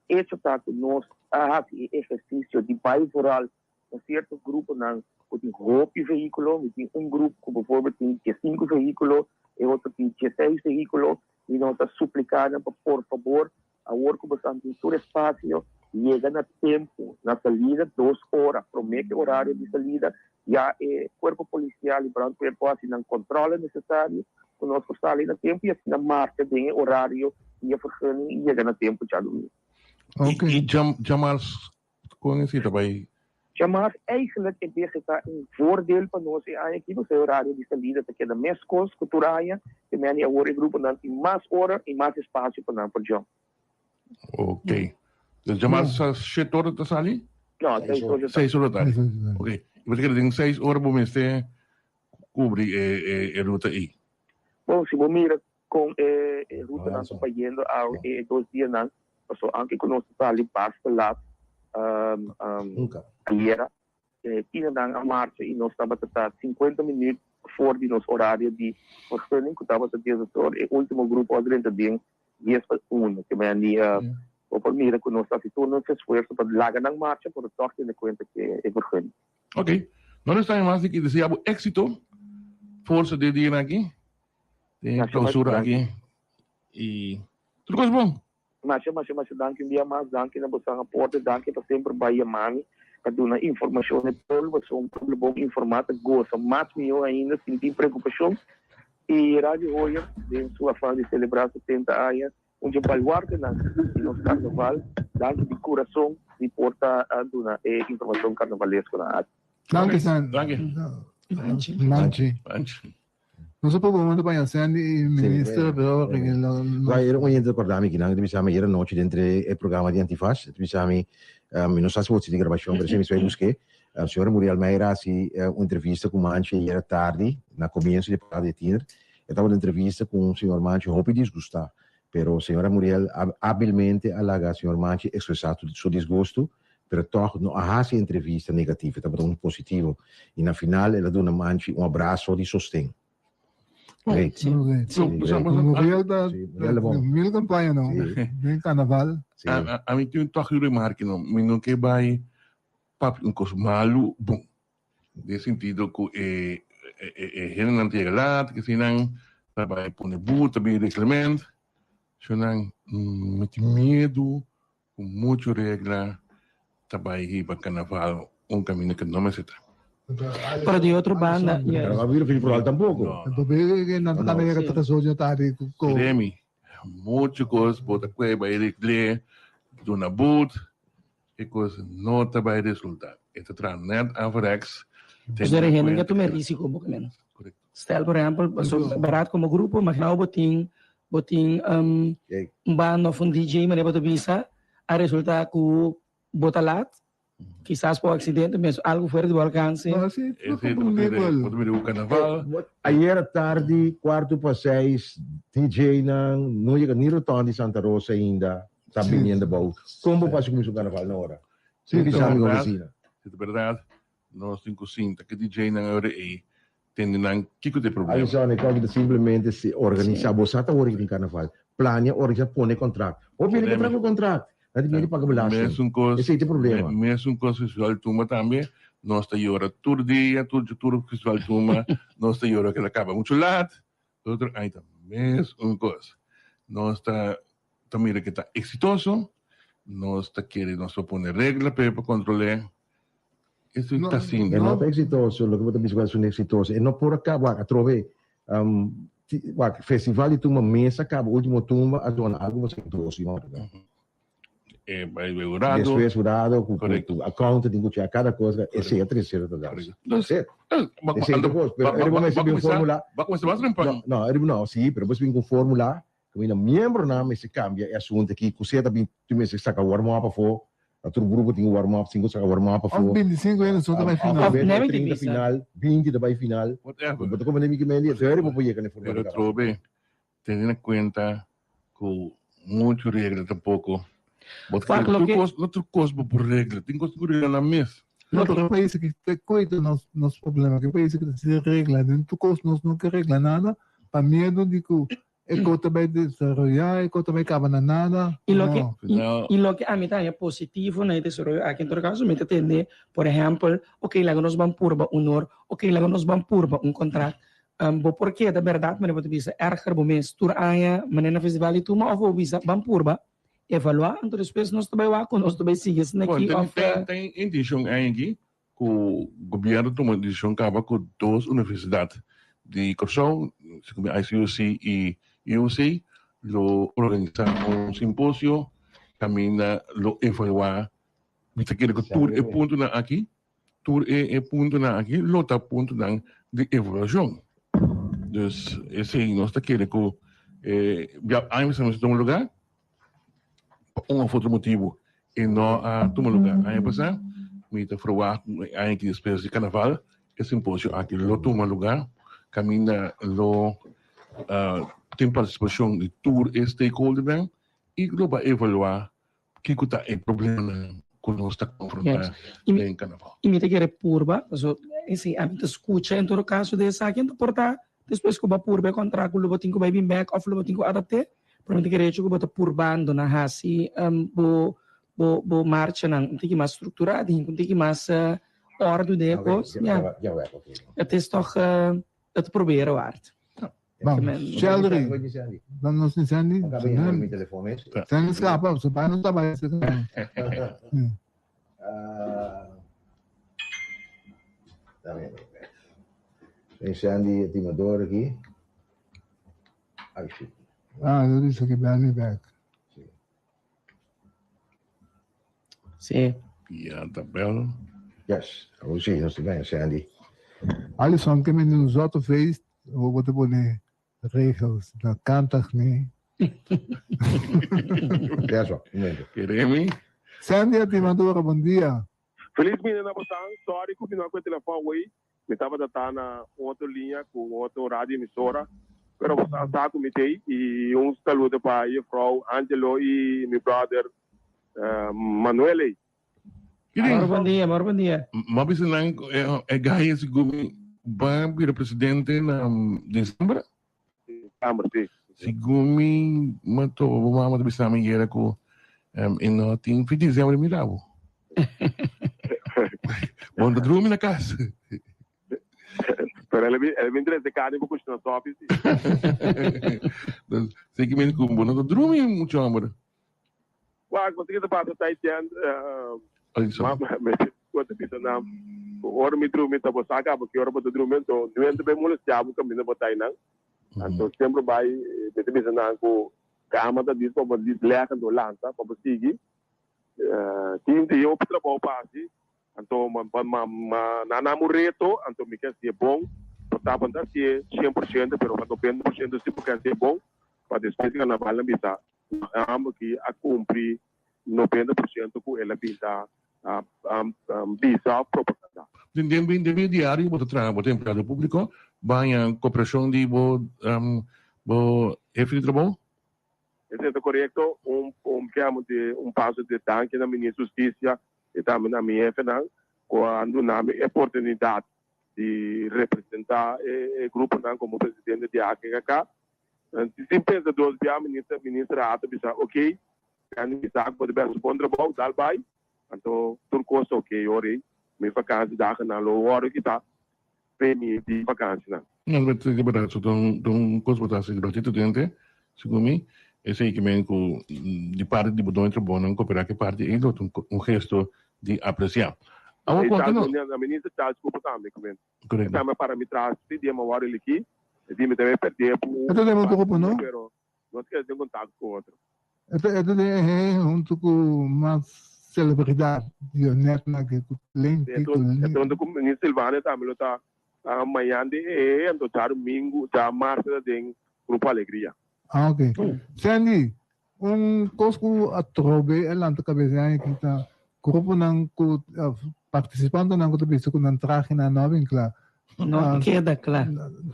Echo ta ku nos a hasi e ehersisio di bai vooral na sierto gruponan ku tin hopi vehíkulo. Mi tin un grupo ku bijvoorbeeld tin diesinku vehíkulo, e otro tin dieseis vehíkulo i nos a supliká nan pa por fabor awor ku boso tin tur espasio yega na tempu na salida dos ora promé ku e orario di salida ya e kuerpo polisial i brandweer por hasi nan kòntròle nesesario ku nos por sali na tempu i asina marcha den e orario di e vergunning i yega na tempu djadumingu. I djamars Kon esei ta bai? Djamars eigenlijk e bes ta un voordeel pa nos e aña aki pasobra e horario di salida ta keda meskos ku tur aña, te meni awor e gruponan tin mas ora i mas espasio pa nan por jòm. Ok. Dus djamars sa shet ora ta sali? No, seis ora ta. Seis ora ta. Ok. I bo ta kere den seis ora bo mester kubri e ruta ei? Bon, si bo mira Kon e rutanan ta bayendo awe e dos dianan, pasobra anke ku nos ta sali basta lat ayera, e tinanan a marcha i nos tabata ta sinkuenta minüt for di nos orario di vergunning ku tabata dies or, e último grupo a drenta den dies pa uno. Ke mende bo por mira ku nos ta hasi tur nos esfuerso pa laga nan marcha, pero tòg tene kuenta ku e vergunning. Ok, no resta mas di desea bo éksito, forsa den e dianan aki. Den clausura aki y tur cos bon. Masha masha masha danki un bia mas, danki na boso aporte, danki pa semper bai yama mi pa duna informacion na e pueblo, pasobra un pueblo bon informa ta gosa mas miho ainda sin tin preocupacion. Y Radio Hoyer den su afan di celebra 70 aña, un dje baluartenan di nos carnaval, danki di curason di por ta duna e informacion carnavalesco nan aki. Danki Sandy. Danki. Manchi. Manchi. Nos a proba momento pa Sandy y minister, pero Wai, era un oyente recorda mi kinan, ta bisa mi ayer anochi dentro e programa di Antifaz, ta bisa mi, mi no sa si bo tin grabacion, pero si mi estoy busque, señora Muriel Meira a haci un entrevista cu Manchi ayer tardi, na comienzo di e programa di tiener, e tabata entrevista cu un señor Manchi hopi disgusta, pero señora Muriel habilmente a laga señor Manchi expresa su disgusto, Pero tòg no a hasi entrevista negativo, e tabata un positivo. I na final el a duna Manchi un abraso di sosten. Great. Sí. Muriel ta mil campaña no, den carnaval. A mi tin un tòg di remarke no, mi no ke bai papia un kos malu bon. Den sentido ku e hendenan ta yega lat, ke si nan ta bai pone but, ta bin reglement, so nan mi tin miedu Ku muchu regla ta bai hiba karnaval un kaminda ku no mester ta. Pero di otro banda, yes. Pero no a bira fin foral tampoko. Remy, muchu kos bo ta kue bai regl'é, duna but, e kos no ta bai resulta. E ta traha nèt averechts. Pues e hende ke tuma e risiko bo ke menos. Stel por ehempel, barat komo grupo, imagina bo tin Bo tin un banda of un DJ manera bo ta bisa, a resulta ku bo ta lat, kisas por aksidente, mes algu fuera di bo alkanse. Bo ta mira ku karnaval. Ayera tardi, kuartu pa seis, DJ-nan no yega ni rotonda di Santa Rosa ainda, ta biniendo abou. Kon bo pasa kuminsa un karnaval na ora? Si ta bèrdat, nos tin ku sinta ku e DJ-nan ora ei Tende nan kiko ta e problema. Alison, e kòki ta simplemente si organisá. Bo sa ta ora ki tin karnaval. Plania, organisá, pone kontrakt. Hopi hende ke traha ku kontrakt. Nan tin miedu di paga belasting. Mesun kos. Esei ta e problema. Mesun kos Festival Tumba tambe. Nos ta yora tur dia, tur tur Festival Tumba. Nos ta yora ke ta kaba muchu lat. Otro aña ta mesun kos. Nos ta ta mira ke ta eksitoso. Nos ta kere nos por pone regla p'e pa kontrol'é. Eso No, ta asina. E no ta exitoso, loke bo ta bisa ku es un exitoso. E no por a kaba, wak, atrobe, wak, festival di tumba mes a kaba, ultimo tumba a dona algu pasobra dos di madrugá. E bai bai hurado. Despues hurado ku Correcto. ku accountant tin ku cheka kada kos, esei a tercero ta dans. Correcto. That's it. Esei ta kos, pero e riba mester bin un formula. Ba kuminsá mas temprano. No, no, e riba no, si, pero mester bin ku un formula Kaminda miembronan mester kambia e asuntu aki ku sea ta bin tu mester saka warm up afó, na tur grupo tin ku warm up, sin ku saka warm up afó. Of bintisinko hende so ta bai final. Of bende 30 final, 20 ta bai final. Whatever. Bo ta komprende mi ki mendi? Entonces bo por yega na e forma Pero atrobe tene na kuenta ku muchu regla tampoko. Bo ta kere tur kos, no tur kos bo por regla, tin kos ku regla nan mes. No, pero país ki ta koita nos nos problema, ki país ki ta si regla den tur kos nos no ke regla nada pa miedu di ku E ko ta bai desaroyá, e ko ta bai kaba na nada. I loke, i loke ami ta haña positivo na e desaroyo aki en todo kaso, mi ta tende, por ehèmpel, oke, laga nos ban purba un nor, oke, laga nos ban purba un kontrakt. Bo por keda bèrdat, manera bo ta bisa, èrger bo mes tur aña, manera na festival di Tuma, òf bo bisa, ban purba, evaluá, anto despues nos ta bai wak ku nos ta bai sigui esaki Bon, òf. tin, tin intenshon aña aki ku gobièrnu tuma desishon kaba ku dos universidat di Kòrsou, segun mi ICUC i UC, lo organisá un simposio kaminda lo evaluá, mi ta kere ku tur e puntonan aki, tur e puntonan aki lo ta puntonan di evaluashon. Dus esei nos ta kere ku ya aña pasá nos a tuma lugá pa un òf otro motibu e no a tuma lugá aña pasá. Mi ta ferwagt ku e aña aki despues di karnaval e simposio aki lo tuma lugá kaminda lo tin partisipashon di tur e stakeholdernan i lo bai evaluá kiko ta e problemanan ku nos ta konfrontá den karnaval. I mi ta kere purba, pasobra esei ami ta skucha en todo kaso di esaki, anto por ta despues ku bo a purba e kontrakt ku lo bo tin ku bai bin bèk òf lo bo tin ku adapt'é. Pero mi ta kere hecho ku bo ta purbando na hasi bo bo bo marchanan un tiki mas strukturá, tin un tiki mas òrdu den e kos. Ja, het is toch het proberen waard. Bam, Sheldry. Dan nos ni Sandy. Sandy scapa, su pai no taba ese. Sandy, timador aki. Ay, shit. Ah, dat is ook bel me back. Sí. Ja, tabel. Yes, oh, sí, nos ta Sandy. Alison, ke men un zotte feest, we moeten pone regels, dat kan toch niet? Ja, zo, un momento. Keremi? Sandy Atimadora, bon dia. Feliz mainta na boso. Sorry ku mi no a kue telefòn wei. Mi tabata ta na otro liña ku otro radio emisora. Pero boso sa ku mi tei i un saludo pa juffrouw Angelo i mi brother Manuel ei. Mor bon dia, mor bon dia. M'a bisa nan e gai sigur mi ba bira presidente na december. December, si. Sigur mi m'a topa bo mama ta bisa mi yera ku e no tin fin december mira bo. Bo no ta drumi na kas. Pero el a bin trese carne pa cushina sopi si. Seki mi ku bo no ta drumi mucho homber. Wak, bo sa ki ta pasa Taitian, Alison. Ma mi ta bisa nan, ku ora mi drumi ta bo sa kaba ki ora bo ta drumi, anto niun ta bai molestia bo kaminda bo ta einan. Anto semper bai mi ta bisa nan ku kama ta dis pa bo dis lèg anto lanta pa bo sigui. Tin di hopi trabou pa hasi, anto ma ma nan a un reto, anto mi ke hasié bon. Por ta bo no ta hasié 100%, pero pa 90% si bo ke hasié bon, pa despues di karnaval nan bisa Amo ki a cumpli 90% cu el a bin ta bisa of propaganda. Den den bida diario bo ta traha, bo ta empleado publico, baña cooperacion di bo bo hefe di trabou? Esei ta corecto. Un un kemo di un paso di danki na Minister Husticia y tambe na mi hefenan cu a duna mi e oportunidad di representa e gruponan como presidente di AKKK. Sin pensa dos bia minister minister Raad a bisa ok, Candy bisa ku bo ta bes bon trabou, dal bai. Anto tur kos ta ok ora ei. Mi vakantiedagennan lo wòrdu kitá p'e mi di vakantienan. No, pero ta berdad, so ta un kos bo ta hasi gratuitamente, segun mi, esei ke men ku di parti di bo doño trabounan koperá ku e parti ei lo ta un gesto di apresiá. Awor konta nos. Minister Charles Cooper tambe ku men. Correcto. Tambe para mi tras si dia mi wòrdu eligí, e di mi ta bay perdé pu E ta den otro grupo, no? Pero nos keda den contacto ku otro. E ta e ta den e hei huntu ku mas celebridat di net na ke ku Lenky ku E ta huntu ku Minister Silvania tambe lo ta mañan den e hei anto djadumingu djamars e ta den Grupo Alegria. Ah ok. Sandy, un kos ku atrobe a lanta kabes den aña aki ta gruponan ku partisipantenan ku ta bisa ku nan trahenan no a bin kla. No a keda kla.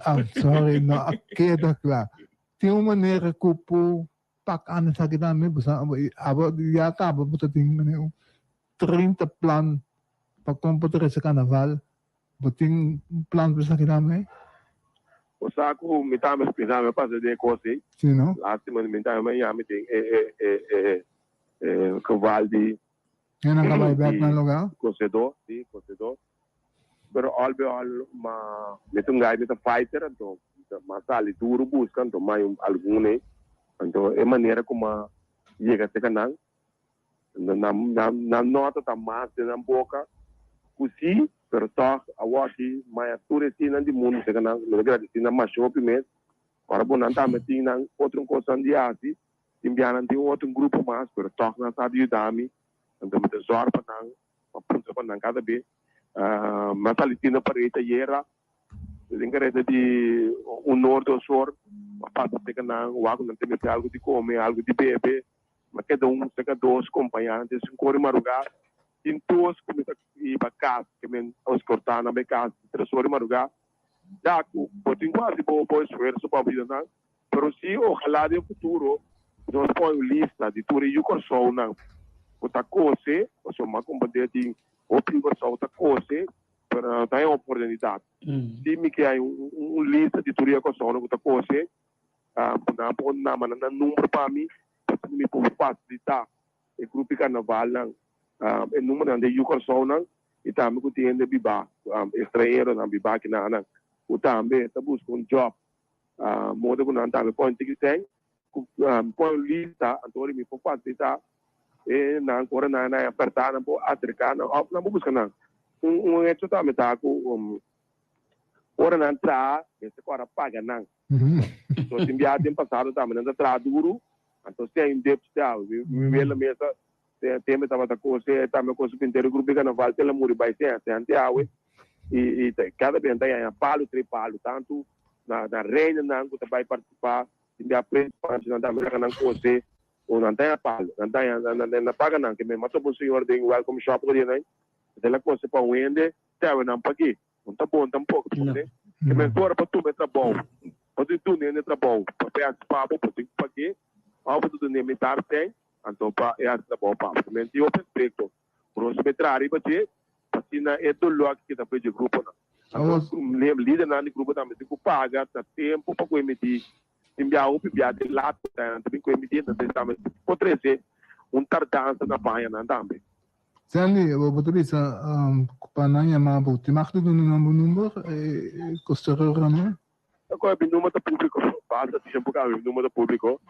Ah, sorry, no a keda kla. Tin un manera ku por pak an esaki tambe? Bo sa, abo ya kaba bo ta tin manera un 30 plan pa kon por trese karnaval. Bo tin un plan pa esaki tambe? Bo sa ku mi tambe mi a pasa den e kos ei. Si, no? Lastima mi tambe a yami den e e e e e geval di. E nan ta bai bek nan lugar? Kosedó, si, kosedó. Pero al be al ma mi ta un gai mi ta fighter anto m'a sali duru buska anto m'a haña algun ei. Anto e manera ku m'a yega serka nan Nan nan nota ta mas den nan boka ku si, pero tòg awor aki maya tur e sinan di mundu seka nan. Mi ta gradisí nan masha hopi mes. Ora bo nan tambe tin nan otro kosnan di hasi, tin bia nan tin otro grupo mas, pero tòg nan sa di yuda mi. Anto mi ta zòrg pa nan, pa puntra pa nan kada be. Mi a sali tin na pareta ayera, Den kareta di un or, dos or, a pasa seka nan, wak ku nan ta mete algu di kome, algu di bebe. Mi a keda un seka dos kompañante, sinku or di marugá. Tin dos ku mi ta hiba kas, ke men a eskortá nan bai kas tres or di marugá. Ya ku bo tin ku hasi bo bo esfuerso pa bida nan, pero si ojalá den futuro nos pone un lista di tur e yu Kòrsounan ku ta kose, pasobra mi a komprendé tin hopi yu Kòrsou ta kose, Pero nan no ta haña oportunidat. Si mi ke haña un lista di tur e kosnan ku ta kose, ku nan por nama nan number pa mi, pasobra mi por fasilitá e grupo di karnavalnan, e numbernan di e yu Kòrsounan i tambe ku tin hende bibá, estranheronan bibá aki nan, ku tambe ta buska un djòp. Modo ku nan tambe pon tiki sèn, ku pon lista, anto ora mi por fasilitá e nan ku ora nan a apertá nan por aserká nan òf nan por buska nan. Un hecho tambe ta ku ora nan traha mester kòrda paga nan. So tin biaha den pasado tambe nan ta traha duru, anto si hay un depto te awe. Mi wela mesa tembe tabata kose, tambe kose pintero grupo di karnaval te la muri bai seña seña te awe. I kada bes nan ta yaña palu trei palu tantu na na reinanan ku ta bai partisipá tin bia prinsipantenan tambe laga nan kose o nan ta yaña palu nan ta yaña nan ta paga nan ke men m'a topa un señor den welcome shop ku dia nan el a kose pa un hende te awe nan pag'é no ta bon tampoko pasobra ke men ora pa tuma e trabou pa tin duna hende trabou pa hasi pa bo bo tin ku pag'é òf bo ta dun'é mitar sèn anto pa e hasi trabou pa bo men tin hopi estrikto Nos mester traha riba dje pa asina e doló aki keda for dje gruponan. Anto lidernan di grupo tambe tin ku paga na tempu pa ku e midí. Tin biaha hopi biaha den lat ku nan ta bin ku e midí, entonces tambe por trese un tardansa na pañanan tambe. Sandy, bo ta bisa ku pa nan yama bo, tin mag di duna nan bo number, e kosterora no? Akoe mi number ta públiko, basta tiempo ku mi number ta públiko.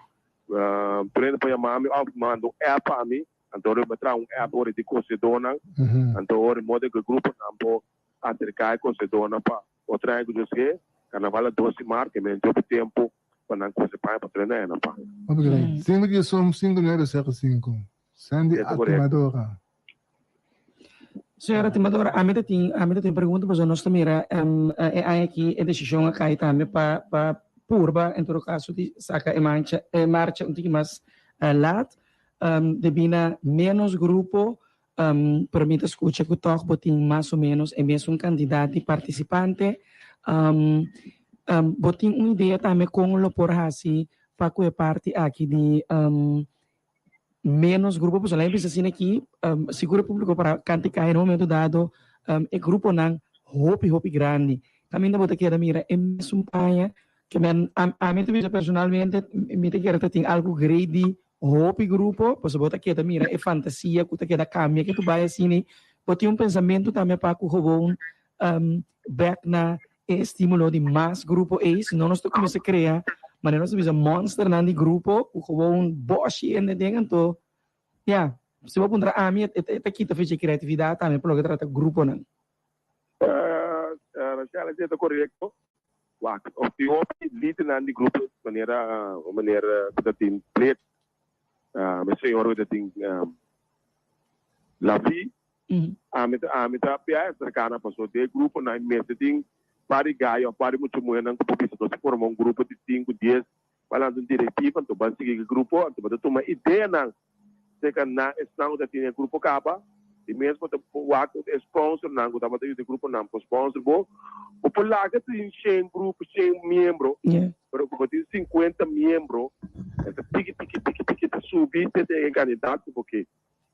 Tur hende por yama mi òf manda un app pa mi. Anto ora bo traha un app ora di kosedónan, anto ora modo ku e gruponan por aserká e kosedónan pa otro aña ku Dios ke, karnaval a dos di mart, ke men hopi tempu pa nan kose paña pa trena e nan paña. Hopi gran. Sinku di esun, sinku nuebe sero sinku. Sandy Atimadora. Señora Atimadora, ami ta tin, ami ta tin pregunta pasobra nos ta mira e aña aki e desishon a kai tambe pa pa purba en todo kaso di saka e mancha e marcha un tiki mas laat. Debí na ménos grupo, pero mi ta skucha ku tòg bo tin mas o ménos e mesun kantidat di partisipante. Bo tin un idea tambe kon lo por hasi pa ku e parti aki di ménos grupo? Pasobra laga mi bisa asina aki, sigur e públiko para kanta i kai na un momento dado e gruponan hopi hopi grandi. Kaminda bo ta keda mira e mesun paña Ke men, ami ta bisa personalmente, mi ta kere ta tin algu great di hopi grupo, pasobra bo ta keda mira e fantasia ku ta keda kambia ke tu bai asina, bo tin un pensamentu tambe pa ku gewoon bek na e estimulo di mas grupo ei, si no nos ta kuminsa krea manera nos ta bisa monsternan di grupo ku gewoon boshi hende den, anto ya, si bo puntra ami e ta kita fecha e kreatividat tambe pa loke ta trata gruponan. Rachel, esei ta korekto. Wak, of tin hopi lidernan di grupo manera meneer ku ta tin Plet, mi señor ku ta tin Lavi, ami ta ami ta pia aserká nan pasobra den e gruponan mester tin par di gai of par di mucha muhernan ku por bisa nos a forma un grupo di sinku, dies, pa lansa un direktiva, anto ban sigui ku e grupo, anto bo ta tuma ideanan Seka na esnan ku ta tene e grupo kaba, di mes bo ta wak e sponsornan ku tabata yuda e gruponan por sponsor bo. Bo por laga tin shen grupo, shen miembro, pero ku bo tin sinkuenta miembro, e ta tiki tiki tiki tiki ta subi te den e kandidat ku bo ke.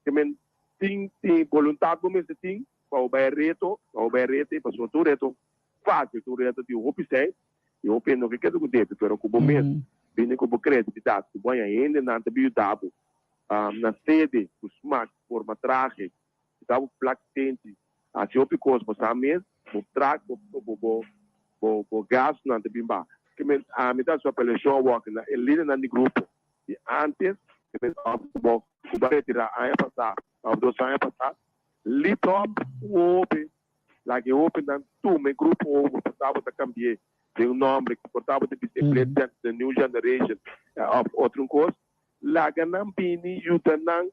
Ke men tin tin boluntat bo mester tin pa bo bai e reto, pa bo bai e reto ei pasobra ta un reto fásil, ta un reto di hopi sèn i hopi hende no ke keda ku debe, pero ku bo mes bini ku bo kreatividat, ku bo haña hendenan ta bin yuda bo na sede, ku smak, forma trahe, yuda bo plak tenti, hasi hopi kos, bo sa mes bo trak, bo bo bo bo bo gastunan ta bin baha. Ke men ami ta hasi un apelashon awor na e lidernan di grupo di antes, ke men òf ku bo ku bo a retirá aña pasá òf dos aña pasá, lit òp un hopi Laga e hobennan tuma e grupo over por tabata cambi'é den un nomber, por tabata bisa e Blade Gen, the new generation of otro un cos. Laga nan bini yuda nan,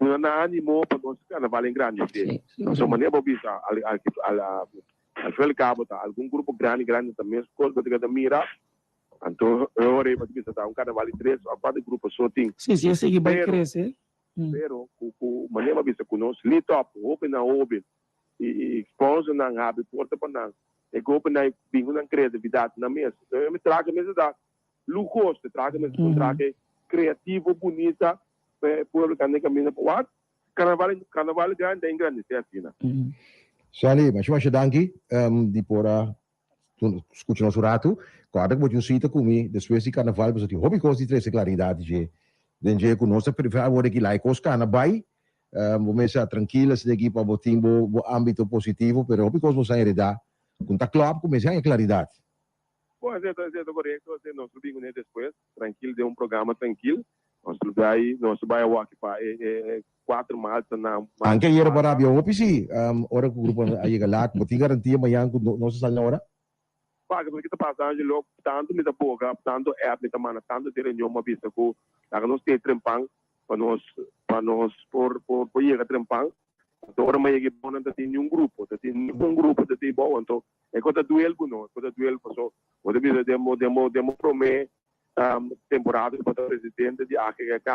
duna nan animo pa nos carnaval engrandece. Pasobra manera bo bisa al al al al fin y al cabo ta algun grupo grandi grandi ta mes cos bo ta keda mira, anto e ora ei bo ta bisa ta un carnaval di tres of cuatro grupo so tin. Sí, sí, e sigui bai crece. Pero cu cu manera bo bisa cu nos lit up hobennan hoben y sponsornan habri porta pa nan, e gobernan bin cu nan creatividad nan mes. Mi trahe mester ta luhoso, e trahe mester ta un trahe creativo, bunita, pa e pueblo ta anda e caminda pa wak. Carnaval, carnaval grandi ta engrandece asina. Sally, masha masha danki di por a Skucha nos un ratu. Kòrda ku bo tin un sita ku mi despues di karnaval pasobra tin hopi kos di trese klaridat di dje. Den dje ku nos ta preferá awor aki laga e kos kana bai. Bo mester a trankil asina aki pa bo tin bo bo ámbito positivo pero hopi kos bo sa heredá ku no ta klòp ku mester haña klaridat. Bon, esei ta, esei ta korekto, esei nos lo bin kuné despues, trankil, den un programa trankil. Nos lo bai, nos lo bai awor aki pa e, e, e kuater malta na Anke ayera bo a rabia hopi si, ora ku grupo a yega laat. Bo tin garantia mañan ku nos a sali na ora? Paga, pasobra ki ta pasa, Angelo, tantu mi ta boga, tantu app mi ta manda, tantu di reunion mi a bisa ku laga nos stay trempan pa nos, pa nos por, por, por yega trempan. Anto ora mi a yega e bou nan ta tin niun grupo, ta tin niun grupo ta tin bou, anto e kos ta duel ku no, e kos ta duel paso bo ta bisa den bo den bo den bo prome temporada ku bo ta presidente di AGKK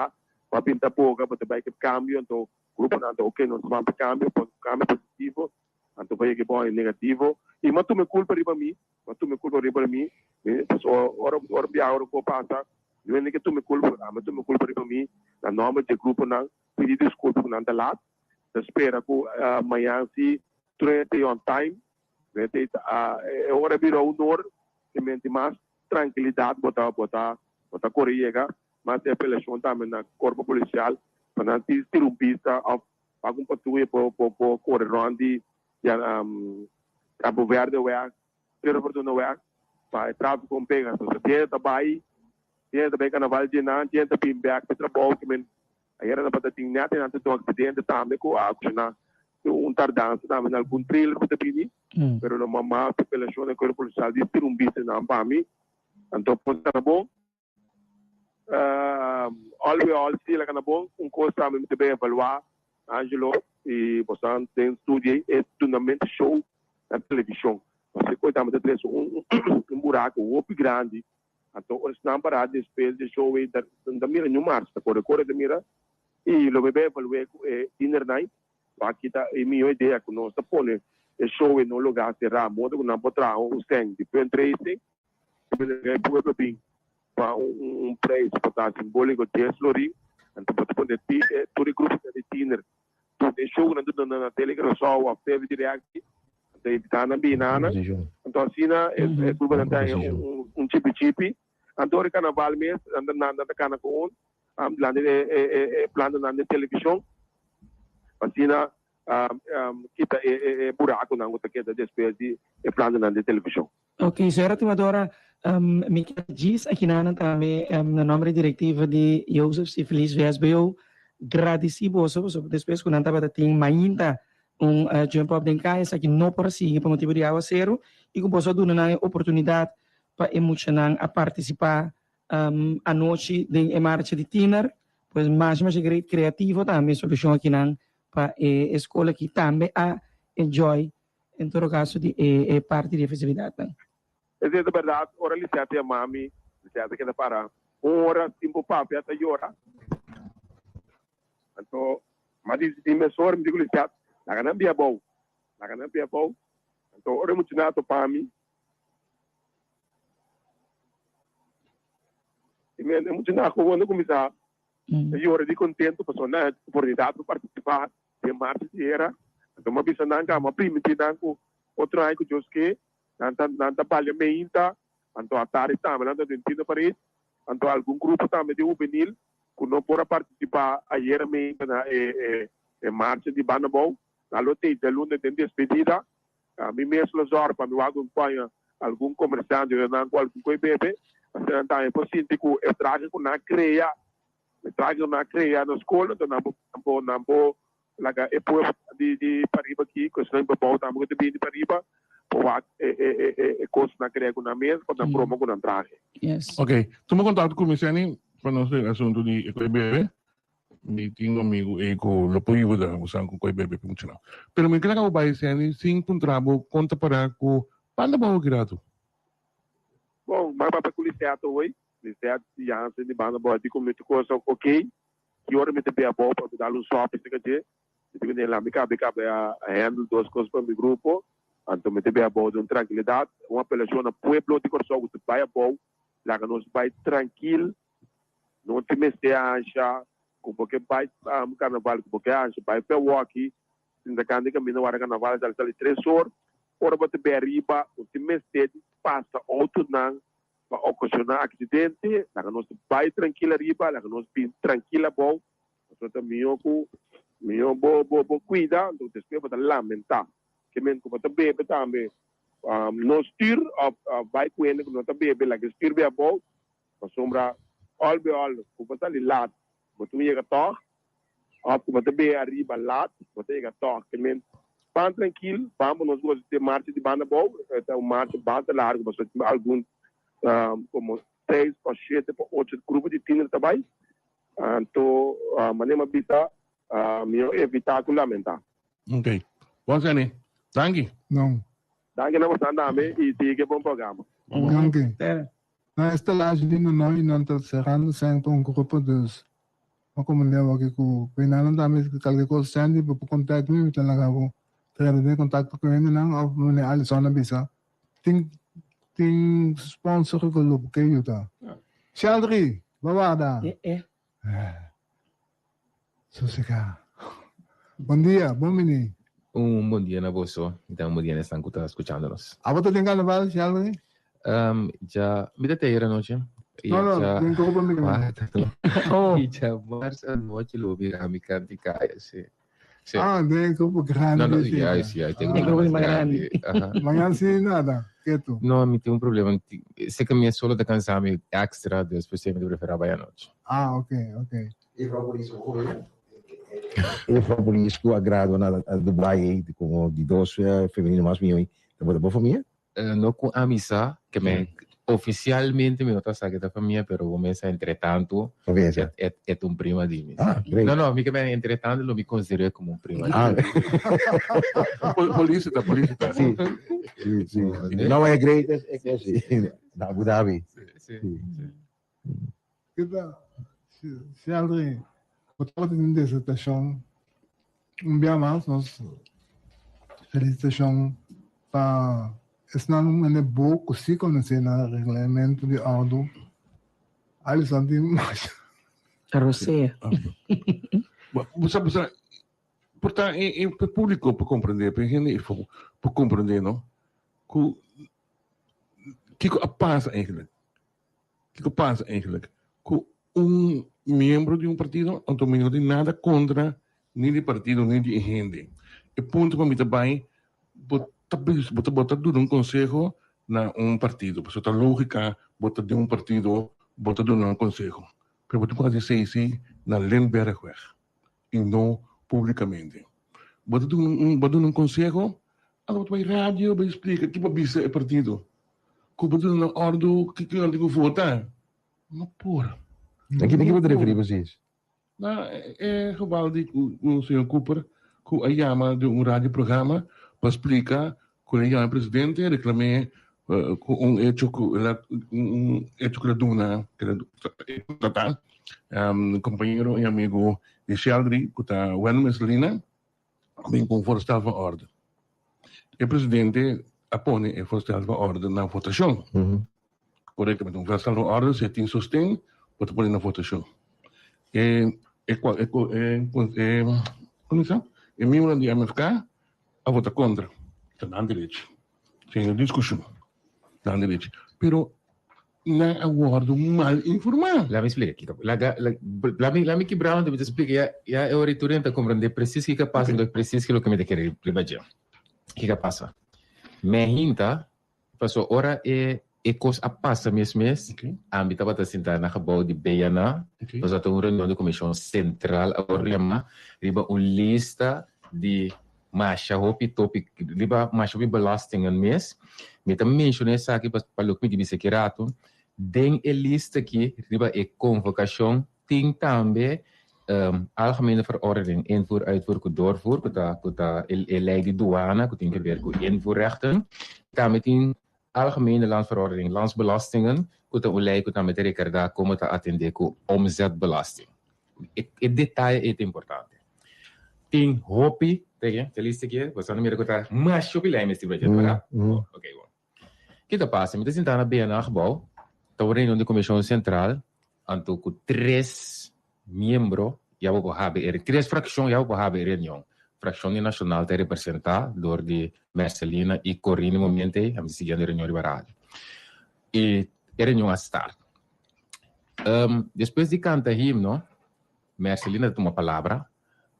bo a bin ta boga bo ta bai ke kambio anto gruponan ta oke nos ta ban pa kambio pa kambio positivo anto bo yega e bou negativo i mi a tuma e kulpa riba mi, mi a tuma e kulpa riba mi paso ora ora biaha ora ku a pasa mi a ke tuma e kulpa mi a tuma e kulpa riba mi na nomber di e gruponan. Pidi disculpa cu nan ta laat. Ta spera cu mañan si tur hende ta on time. Hende ta e ora bira honor te menti mas trankilidad bo ta bo ta bo ta core yega. Mas e apelacion tambe na cuerpo policial pa nan si tira un bista of paga un patruya por por por core rond di Cabo Verde weg, Pedro Fortuna weg pa e trafico un pega. Entonces hende ta bay hende ta bay carnaval dje nan hende ta bin bek pa e trabou ki men Ayera tabata tin net e nan ta tin un accidente tambe cu a ocasiona un tardansa tambe na algun trailer cu ta bini, pero lo mama apelacion na cuerpo policial di tira un bista nan pa mi, anto por ta bon. All we all si la cana bon, un cos tambe mi ta bay evalua Angelo y bosan den studio ey e dunamento show na television, pasobra e coy tambe ta trece un buraco hopi grandi. Anto ora esnan pará despues di e show ei ta ta mira niun marcha, ta kore kore ta mira i lo mi bai evalué ku e tienernan wak ki ta e mihó idea ku nos ta pone e show ei na un lugá será modo ku nan por traha un sèn di fundraising e pueblo bin pa un preis ku ta simbóliko dies florin anto bo ta pone tur e gruponan di tiener Tur e shownan ta duna na Tele Curaçao of TV Direct ta invita nan bini nan. Anto asina e gruponan ta haña un chipi chipi. Anto ora e carnaval mes nan ta cana cu un dilanti e plantanan den television pa asina kita e buraconan cu ta keda despues di e plantanan den television. Ok, señora Timadora, mi kier djis akinanan tambe na nomber di directiva di Jozef C. Feliz VSBO gradici boso pasobra despues cu nan tabata tin mainta un jump up den caya esaki no por a sigui pa motibo di awaceru y cu boso a duna nan e oportunidad pa e muchanan a participa anochi den e marcha di tiener pues masha masha great creativo tambe solucion akinan pa e school aki tambe a enjoy En todo caso di e parti di e festividadnan. Esei ta berdad, ora Lisette yama mi, Lisette keda para un ora sin por papia ta yora. Anto m'a disidí mesora, mi di ku Lisette, laga nan bia abou, laga nan bia abou. Anto ora e muchanan a topa mi, i mi e muchanan gewoon a kuminsá yora di kontento pasobra nan a oportunidat pa partisipá. Den marcha di era, anto m'a bisa nan ka, m'a primintí nan ku otro aña ku Dios ke, nan ta nan ta balia meinta, anto atardi tambe nan ta den Tino Paris, anto algun grupo tambe di hubenil ku no por a partisipá ayera meinta na e e e marcha di Banda Bou, nan lo tei djaluna den despedida. Mi mes lo zòrg pa mi wak un paña algun komersiante yuda nan ku algun koi bebe, asina nan tambe por sinti ku e trahe ku nan a krea E trahe ku nan a krea na skol, anto nan por nan por nan por laga e pueblo di di pariba aki, ku esnan pabou tambe ku ta bini di pariba, por wak e e e e e kos ku nan a krea ku nan mes pa nan broma ku nan trahe. Yes. Ok, tuma kontakto ku mi Senny pa nos e asuntu di e koi bebe. Mi tin un amigu ei ku lo por yuda bosan ku koi bebe pa muchanan. Pero mi kere ku bo bai Senny sin puntra bo kon ta para ku banda bou aki ratu. Bon, mi a papia ku Lisette hoy. Lisette Jansen di banda bou a di ku mi tur kos ta ok. Ki ora mi ta bin abou pa mi dal un sòpi cerca dje. Mi di ku ne la mi kabe kabe a handle dos kos pa mi grupo. Anto mi ta bin abou den un trankilidat. Un apelashon na pueblo di Kòrsou ku ta bai abou, laga nos bai trankil. No tin mester ansha ku bo ke bai karnaval, ku bo ke ansha bai Pewoki. Sinta kanda di kaminda wara karnaval sali sali tres or. Ora bo ta bin ariba no tin mester di pasa outonan pa ocasioná accidente, laga nos bai trankil ariba, laga nos bin trankil abou, pasobra ta mihó ku mihó bo bo bo kuida, anto despues bo ta lamentá. Ke men ku bo ta bebe tambe. No stuur of bai ku hende ku no ta bebe, laga e stuur bai abou, pasobra òl be òl ku bo sali lat bo ta yega tòg, òf ku bo ta bebe ariba lat bo ta yega tòg. Ke men ban trankil, ban pa nos gosa di e marcha di banda abou, e ta un marcha basta largu pasobra tin algun komo seis pa shete pa ocho grupo di tiner ta bai, anto manera mi a bisa mihó evitá ku lamentá. Ok. Bon Sandy. Danki. No. Danki na bosan tambe y sigui ke bon programa. Danki. Na estalage di Nonoy nan ta cerrando sèn pa un grupo dus ma como leu aki cu Reinaldo tambe calke cos Sandy bo por contact mi mi ta laga bo trata den contacto cu hendenan of meneer Alison a bisa tin tin sponsor cu lo ke yuda. Sheldry bo warda. Sosegá. Bon dia, bon bini. Un bon dia na boso y tambe un bon dia na esnan cu ta scuchando nos. Abo ta den carnaval, Sheldry? Ja, mi ta te ayer anochi. No, no, den grupo mi ta. Y ja mars anochi lo mira mi canti caya, si. Si. Ah, den grupo grandi. No, no, ja, si, ja, den grupo mas grandi. Mañan si nada, ketu. No, mi tin un problema. Sé que mi solo ta cansa mi extra, despues mi ta prefera bay anochi. Ah, ok, ok. E fabulis ku a gradua na Dubai ei komo di dos femenino mas mihó ei tabata bo famia? No ku ami sa, ke me ofisialmente mi no ta sa ke ta famia, pero bo mes sa entretantu e ta un prima di mi. Ah, great. No, no, mi ke men entretantu lo mi konsider'é komo un prima di mi. Polis ta, polis ta. Si, si, si. No, e great es, si, na Abu Dhabi. Si, si. Kita, Sheldry, bo tabata tin disertashon un bia mas, nos felisitashon pa esnan mende bo ku si konosé na reglamento di òrdu. Alison tin masha. Rosea. Bo sa, bo sa, por ta e públiko por komprendé, pa e hende por komprendé, no, ku kiko a pasa eigenlijk. Kiko pasa eigenlijk? Ku un miembro di un partido, anto mi no tin nada kontra ni di partido ni di e hende. E punto pa mi ta bai, bo ta bisa, bo ta bo ta duna un konseho na un partido, pasobra ta logika bo ta den un partido, bo ta duna un konseho. Pero bo tin ku hasi esei si na Lindbergweg i no publikamente. Bo ta duna un bo duna un konseho, anto bo ta bai radio bai splika ki bo a bisa e partido. Ku bo duna nan òrdu kiko nan tin ku vota? No por. Na ki bo ta referí presis? Na e geval di ku señor Cooper ku a yama den un radio programa pa splika ku el a yama e presidente reklam'é ku un hecho ku el a un hecho ku el a duna ku el a ta kompañero i amigu di Sheldry ku ta Wendel Mercelina a bin ku un voorstel van orde. E presidente a pone e voorstel van orde na votashon. Korektamente, un voorstel van orde, si e tin sosten, bo ta pone na votashon. E e e e komo sa? E miembronan di MFK a vota kontra. Ta nan derecho. Sin diskushon. Nan derecho. Pero Nan a wordo mal informá. Laat mi splika kiko. Laga, laat mi, laat mi kibra want mi ta splika ya, ya e ora tur hende ta komprendé presis kiko a pasa, entonces presis kiko loke mi ta kere riba dje. Kiko a pasa? Mi a hinta, paso ora e e kos a pasa mes mes, ami tabata sintá na gebou di BNA, pasobra ta un reunion di komishon sentral a wòrdu yamá riba un lista di Masha hopi topic riba masha hopi belastingen mes. Mi ta menciona esaki pa pa loke mi di bisa ki rato. Den e lista aki riba e convocacion tin tambe Algemene Verordening Invoer, Uitvoer cu Doorvoer cu ta cu ta e ley di douane cu tin ke ver cu invoerrechten. Tambe tin Algemene Landsverordening Landsbelastingen cu ta un ley cu tambe ta recarga como ta atende cu omzetbelasting. E detaye ei ta importante. Tin hopi, te te lista aki, boso a mira ku ta masha hopi lei mester budget, verdad? Ok, bon. Ki ta pasa? Mi ta sinta na BNA gebou, ta un reunion di Komishon Sentral, anto ku tres miembro ya bo por habi e, tres frakshon ya bo por habi e reunion. Frakshon di Nashonal ta representá dor di Mercelina i Corine momento ei, ami ta siguiendo e reunion riba radio. I e reunion a start. Despues di kanta himno, Mercelina ta tuma palabra,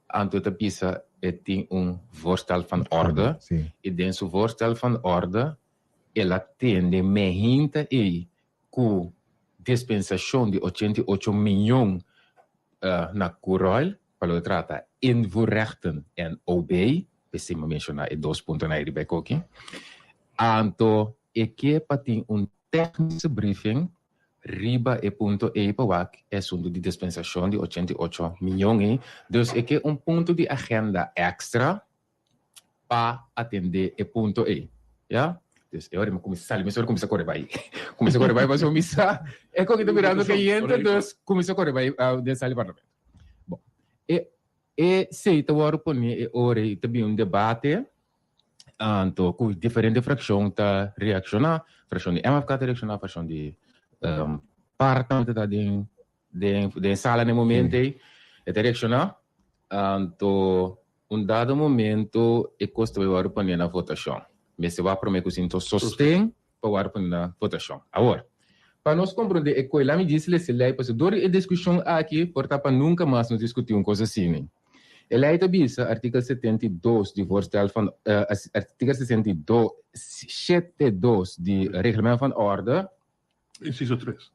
anto e ta bisa e tin un voorstel van orde, i den su voorstel van orde El a tende mehinta ei ku dispensashon di 88 mion na Curoil pa lo trata invoerrechten en OB, p'esei mi a menshoná e dos puntonan ei riba e koki. Anto e ke pa tin un technische briefing riba e punto ei pa wak e asuntu di dispensashon di 88 mion ei. Dus e ke un punto di agenda extra pa atendé e punto ei. Ya? Dus e ora mi kuminsá sali, mesora kuminsá kore bai. Kuminsá kore bai pasobra mi sa e koki ta birando kayente, dus kuminsá kore bai den sala di parlamento. Bon, e e sei ta wòrdu poné e ora ei ta bin un debate anto ku diferente frakshon ta reakshoná, frakshon di MFK ta reakshoná, frakshon di par tambe ta den den den sala na e momento ei e ta reakshoná. Anto un dado momento e kos ta bai wòrdu pone na votashon. Mester wak promé ku sinto sosten pa wòrdu pone na votashon. Awor, pa nos komprondé e koi, lami disi lesa e lei pasobra dor di e diskushon aki por ta pa nunka mas nos diskutí un kos asina. E lei ta bisa, artikel 72 di voorstel van, artikel 62, 72 di Reglement van Orde. Inciso 3.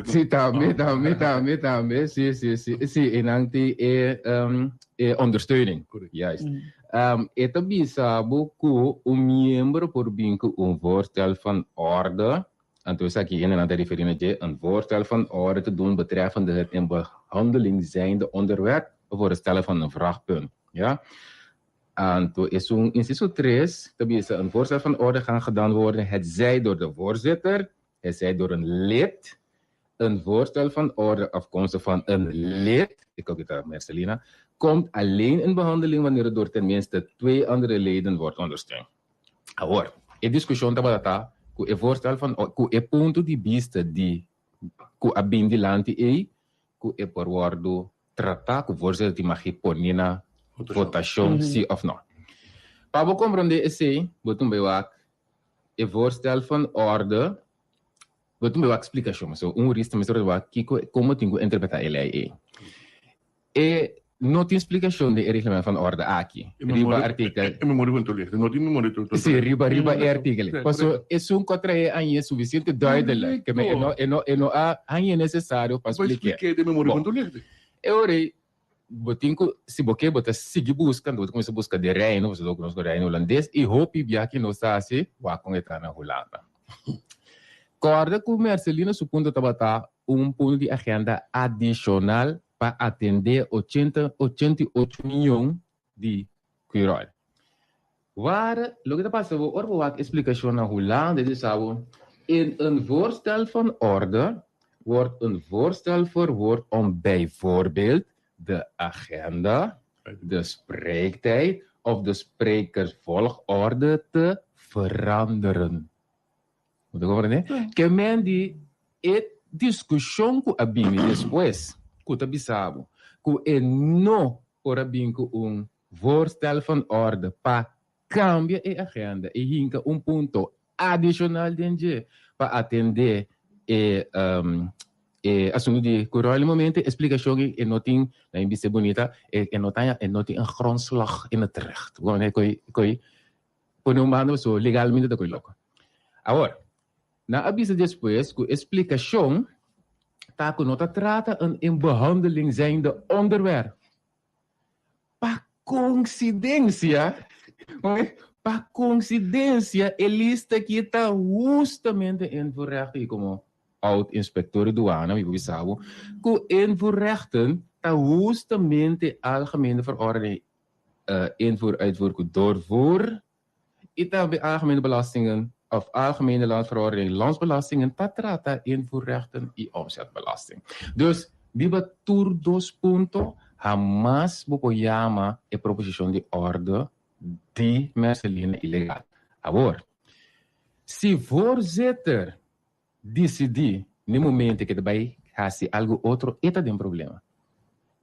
Sí, tambe, tambe, tambe, tambe. Sí, sí, sí. Sí, e nan tin e, um, e ondersteuning. Juist. Um, e ta bisa bo ku un miembro por bin ku un voorstel van orde. Anto esaki hende nan ta referí na dje, een voorstel van orde te doen betreffende het in behandeling zijnde onderwerp of voor het stellen van een vraagpunt. Ja? Anto esun inciso 3 ta bisa een voorstel van orde gaan gedaan worden, hetzij door de voorzitter, hetzij door een lid, een voorstel van orde afkomstig van een lid, ik hoop dat Mercelina, komt alleen in behandeling wanneer het door tenminste twee andere leden wordt ondersteund. Awor, e discusion tabata ta cu e voorstel van cu e punto di bista di cu a bin dilanti ey cu e por wordo trata cu voorzitter tin mag pone na votacion si of no. Pa bo comprende esey, bo tin bay wak e voorstel van orde, bo tin bay wak splicacion. So un hurista mester wak kico, como tin cu interpreta e ley ey. E no tin splicacion den e reglement van orde aki, riba artikel. E memoria van toelichting, no tin memoria toelichting. Si, riba riba e artikel ey. Paso esun cu a trae aña e suficiente duidelijk, ke men e no e no e no a haña necesario pa Bo spliké. expliké den memoria Bon, van toelichting. e ora ey bo tin cu, si bo ke bo ta sigui busca, anto bo ta cuminsa busca den Reino, pasobra nos konosco Reino Holandes y hopi bia ki nos ta haci, wak con e ta na Hulanda. Corda cu Mercelina su punto tabata un punto di agenda adicional pa atendé ochenta 88 mion di Quirol. Waar, loke ta pasa bo, ora bo wak e splikashon na Hulanda, e bisa bo, In een voorstel van orde wordt een voorstel verwoord om bijvoorbeeld de agenda, de spreektijd of de sprekersvolgorde te veranderen. Bo ta comprende? Ke men di e diskushon ku a bini despues ku ta bisa bo ku e no por a bin ku un voorstel van orde pa kambia e agenda i hinka un punto adishonal den dje pa atende e e asuntu di ku Royal Momento e splikashon ei e no tin na mi bisa bunita e no ta e no tin een grondslag in het recht. Bo comprende? Koi koi Pone un banda pasobra legalmente ta koe loko. Awor, nan a bisa despues ku e splikashon ta ku no ta trata een in behandeling zijnde onderwerp. Pa konsidensia, pa konsidensia e lista aki ta hustamente invoerrechten i komo oud inspector di douane mi por bisa bo ku invoerrechten ta hustamente algemene verordening invoer, uitvoer ku doorvoer i tambe algemene belastingen of algemene landsverordening landsbelastingen ta trata invoerrechten i omzetbelasting. Dus riba tur dos punto hamas bo por yama e proposishon di orde di Mercelina ilegal. Awor, si voorzitter Disidí n'e momento ke ta bai hasi algu otro e ta den problema.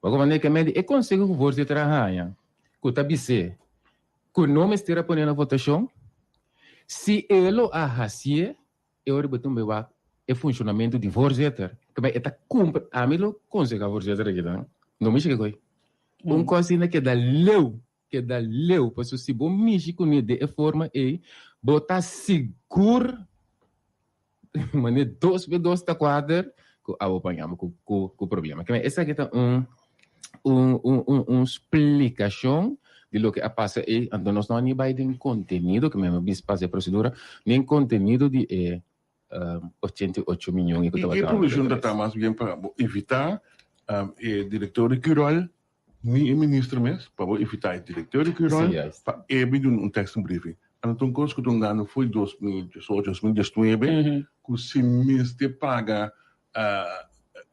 Bo komand'é ke mende e konseho ku voorzitter a haña ku ta bis'é ku no mester a pone na votashon. Si e lo a hasié e ora bo tin bai wak e funshonamentu di voorzitter ke bai e ta kumpli. Ami lo konsehá voorzitter aki dan no mishi ke koi. Un kos asina keda leu. Keda leu, pasobra si bo mishi kuné den e forma ei, bo ta sigur manera dos be dos ta kuater ku abo paña bo ku problema. Keme esaki ta un un un un splikashon di loke a pasa ei. Anto nos no a ni bai den kontenido, keme mi a bisa pasa e prosedura, den kontenido di e 88 miyon i ku E tabata provishon ta ta mas bien pa bo evitá e direktor di Curoil ni e minister mes, pa bo evitá e direktor di Curoil pa e bin duna un tekstenbriefing. Anto un kos ku ta un gana fo'i 2018, 2019 ku si mester paga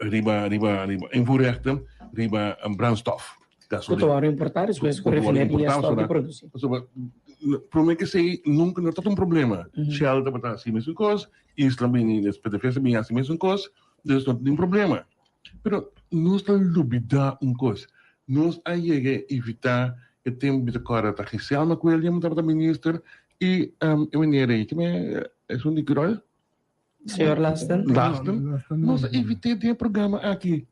riba riba riba invoerrechten riba brandstof. Ku ta wòrdu importá despues ku refineria stòp di produsí. Pasobra promé ke esei nunka no tabata un problema. Shell tabata hasi mesun kos, Isla bini despues PDVSA bini hasi mesun kos, dus no tin problema. Pero nos ta lubidá un kos, nos a yega e evitá e tempu mi ta kòrda ta Giselle McWilliam tabata minister i e meneer ei, keme esun di Curoil? Señor Lasten. Lasten. Nos a evit'é den e programa aki.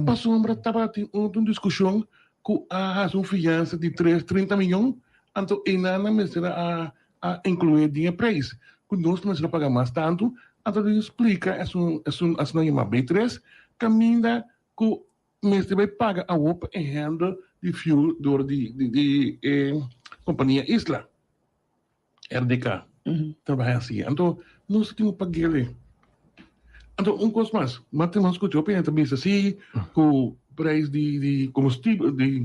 Pasobra tabatin un diskushon ku a hasi un fiansa di tres trinta miyon, anto einan nan mester a a inkluí den e preis ku nos mester a paga mas tantu, anto den splika esun esun asina yama B tres kaminda ku mester bai paga awor pa e handle di fuel dor di di e kompania Isla. RDK trabaha asi. Anto nos tin ku pag'el. Anto un kos mas, Martin mas skucha hopi hende ta bisa si ku prijs di di komestibel di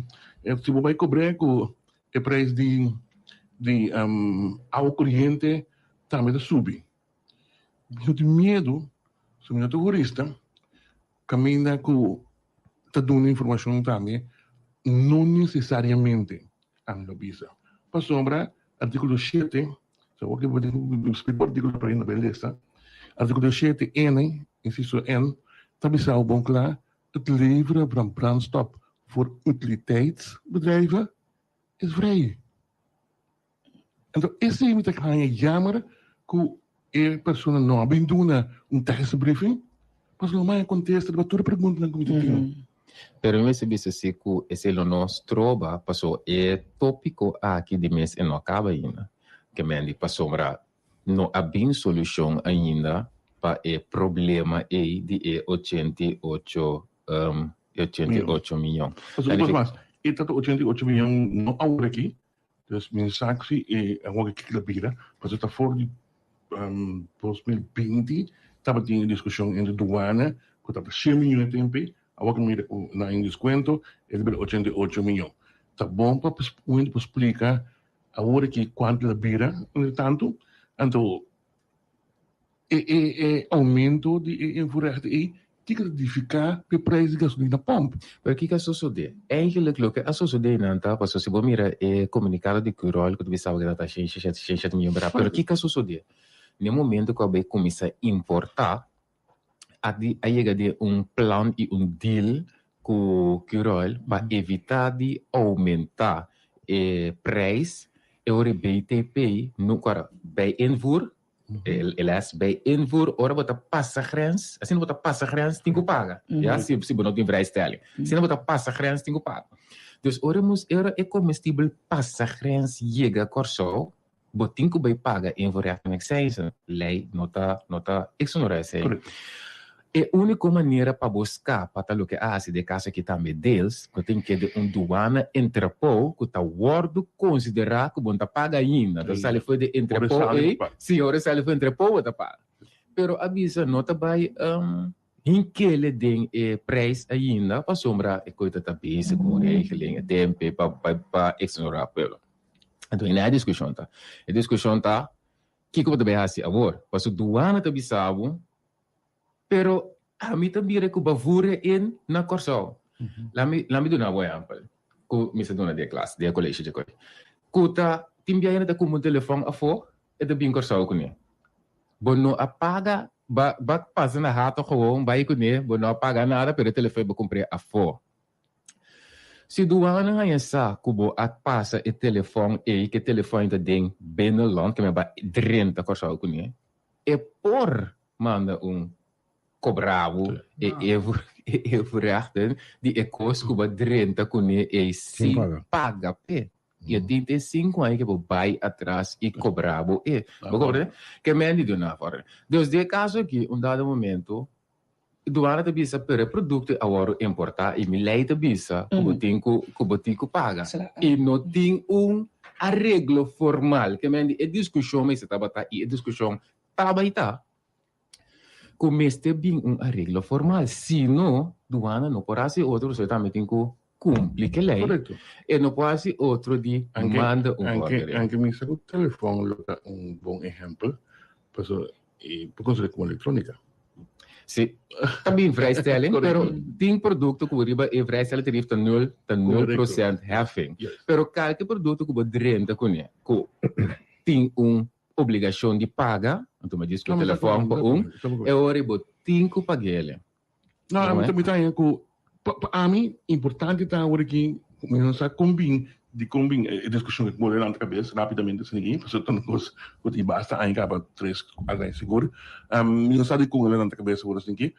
si bo bai kobr'é ku e prijs di di awa koriente tambe ta subi. Mi no tin miedu, si mi no ta hurista, kaminda ku ta duna informashon tambe no nesesariamente ami lo bisa. Pasobra artíkulo shete, so awor ke bo tin ku splika bo artíkulo pa hende bai lesa, artíkulo shete N, insiso N, ta bisa bo bon kla, het leveren van brandstof voor utiliteitsbedrijven is vrij. Anto esei mi ta haña jammer ku e persona no a bin duna un technische briefing, pasobra lo maya kontesta riba tur e preguntanan ku mi ta tin. Pero mi mester bisa si ku esei lo no stroba paso e topiko aki di mes e no a kaba ainda. Ke men di pasobra no a bin solushon ainda pa e problema ei di e 88 88 miyon. Pasobra un kos mas, e ta 88 miyon no awor aki, Dus mi sa ku si e awor ke kila bira, pasobra ta for di 2020 tabatin e diskushon entre duana ku tabata shen miyon e tempu ei, awor ke mira ku nan a deskuento e ta bira 88 miyon. Ta bon pa un hende por splika awor aki kuantu el a bira entre tantu, anto E e e aumento di e invoerrechten ei kiko ta nifiká p'e prijs di gasolina pòmp? Pero kiko a sosodé? Eigenlijk loke a sosodé einan ta, pasobra si bo mira e komunikado di Curoil ku ta bisa bo ku ta shen shete shen shete miyon bera, pero kiko a sosodé? Na e momento ku a bai kuminsá importá, a di a yega di un plan i un deal ku Curoil pa evitá di oumentá e prijs, e ora e BTP no, kòrda, bij invoer E les bij invoer ora bo ta pasa grens, asina bo ta pasa grens tin ku paga, ya, si si bo no tin vrijstelling. Asina bo ta pasa grens tin ku paga. Dus ora mus ora e komestibel pasa grens yega Kòrsou, bo tin ku bai paga invoerrecht en accijnzen. Lei no ta no ta eksonerá esei. E úniko manera pa bo skapa ta loke a hasi den e kaso aki tambe deels, bo tin kede un duana entrepou ku ta wòrdu konsiderá ku bo no ta paga ainda. Entonces sali for di entrepou ei, si ora sali for entrepou bo ta paga. Pero a bisa no ta bai hinkele den e prijs ainda pasobra e koe ta ta bezig ku un regeling e tempe pa pa eksonerá pueblo. Entonces e diskushon ta. E diskushon ta kiko bo ta bai hasi awor? Pasobra duana ta bisa bo Pero ami ta bira ku bavure in na Kòrsou. Lami lami duna bo ehèmpel ku mi sa duna den e klas, den e kolegio dje koi. Ku ta tin biaha ta kumpra un telefòn afó e ta bin Kòrsou kuné. Bo no a paga, ba ba pasa na hato gewoon bai kuné, bo no a paga nada pero e telefòn bo kumpr'é afó. Si duana haña sa ku bo a pasa e telefòn ei, ku e telefòn ei ta den binnenland, ke men ba drenta Kòrsou kuné, e por manda un kobra bo e invoerrechten di e kos ku bo a drenta kuné ei sin paga p'e. I e tin te sinku aña ke bo bai atras i kobra bo e. Bo komprende? Ke men di duna for. Dus den e kaso aki un dado momento Duana ta bisa pero e produkto a wòrdu importá i mi lei ta bisa ku bo tin ku ku bo tin ku paga. I no tin un areglo formal. Ke men di e diskushon mester tabata i e diskushon tabaita ku mester bin un areglo formal. Si no, Duana no por hasi otro pasobra e tambe tin ku kumpli ku e lei. E no por hasi otro di manda un vordering. Anke mi sa ku telefòn lo ta un bon ehèmpel pasobra E por considera como electronica. Si, ta bin vrijstelling, pero tin producto cu riba e vrijstelling tarief ta nul, ta nul procent heffing. Pero calke producto cu bo drenta cune, cu tin un obligacion di paga, anto mi a discu telefon pa un, e ora bo tin cu pag'ele. No, ami ta mita haña ku pa pa ami importante ta awor aki mi no sa kon bin di kon bin e diskushon ku mora lanta kabes rapidamente asina aki pasobra ta un kos ku tin basta aña kaba tres kuater aña sigur mi no sa di kon a lanta kabes awor asina aki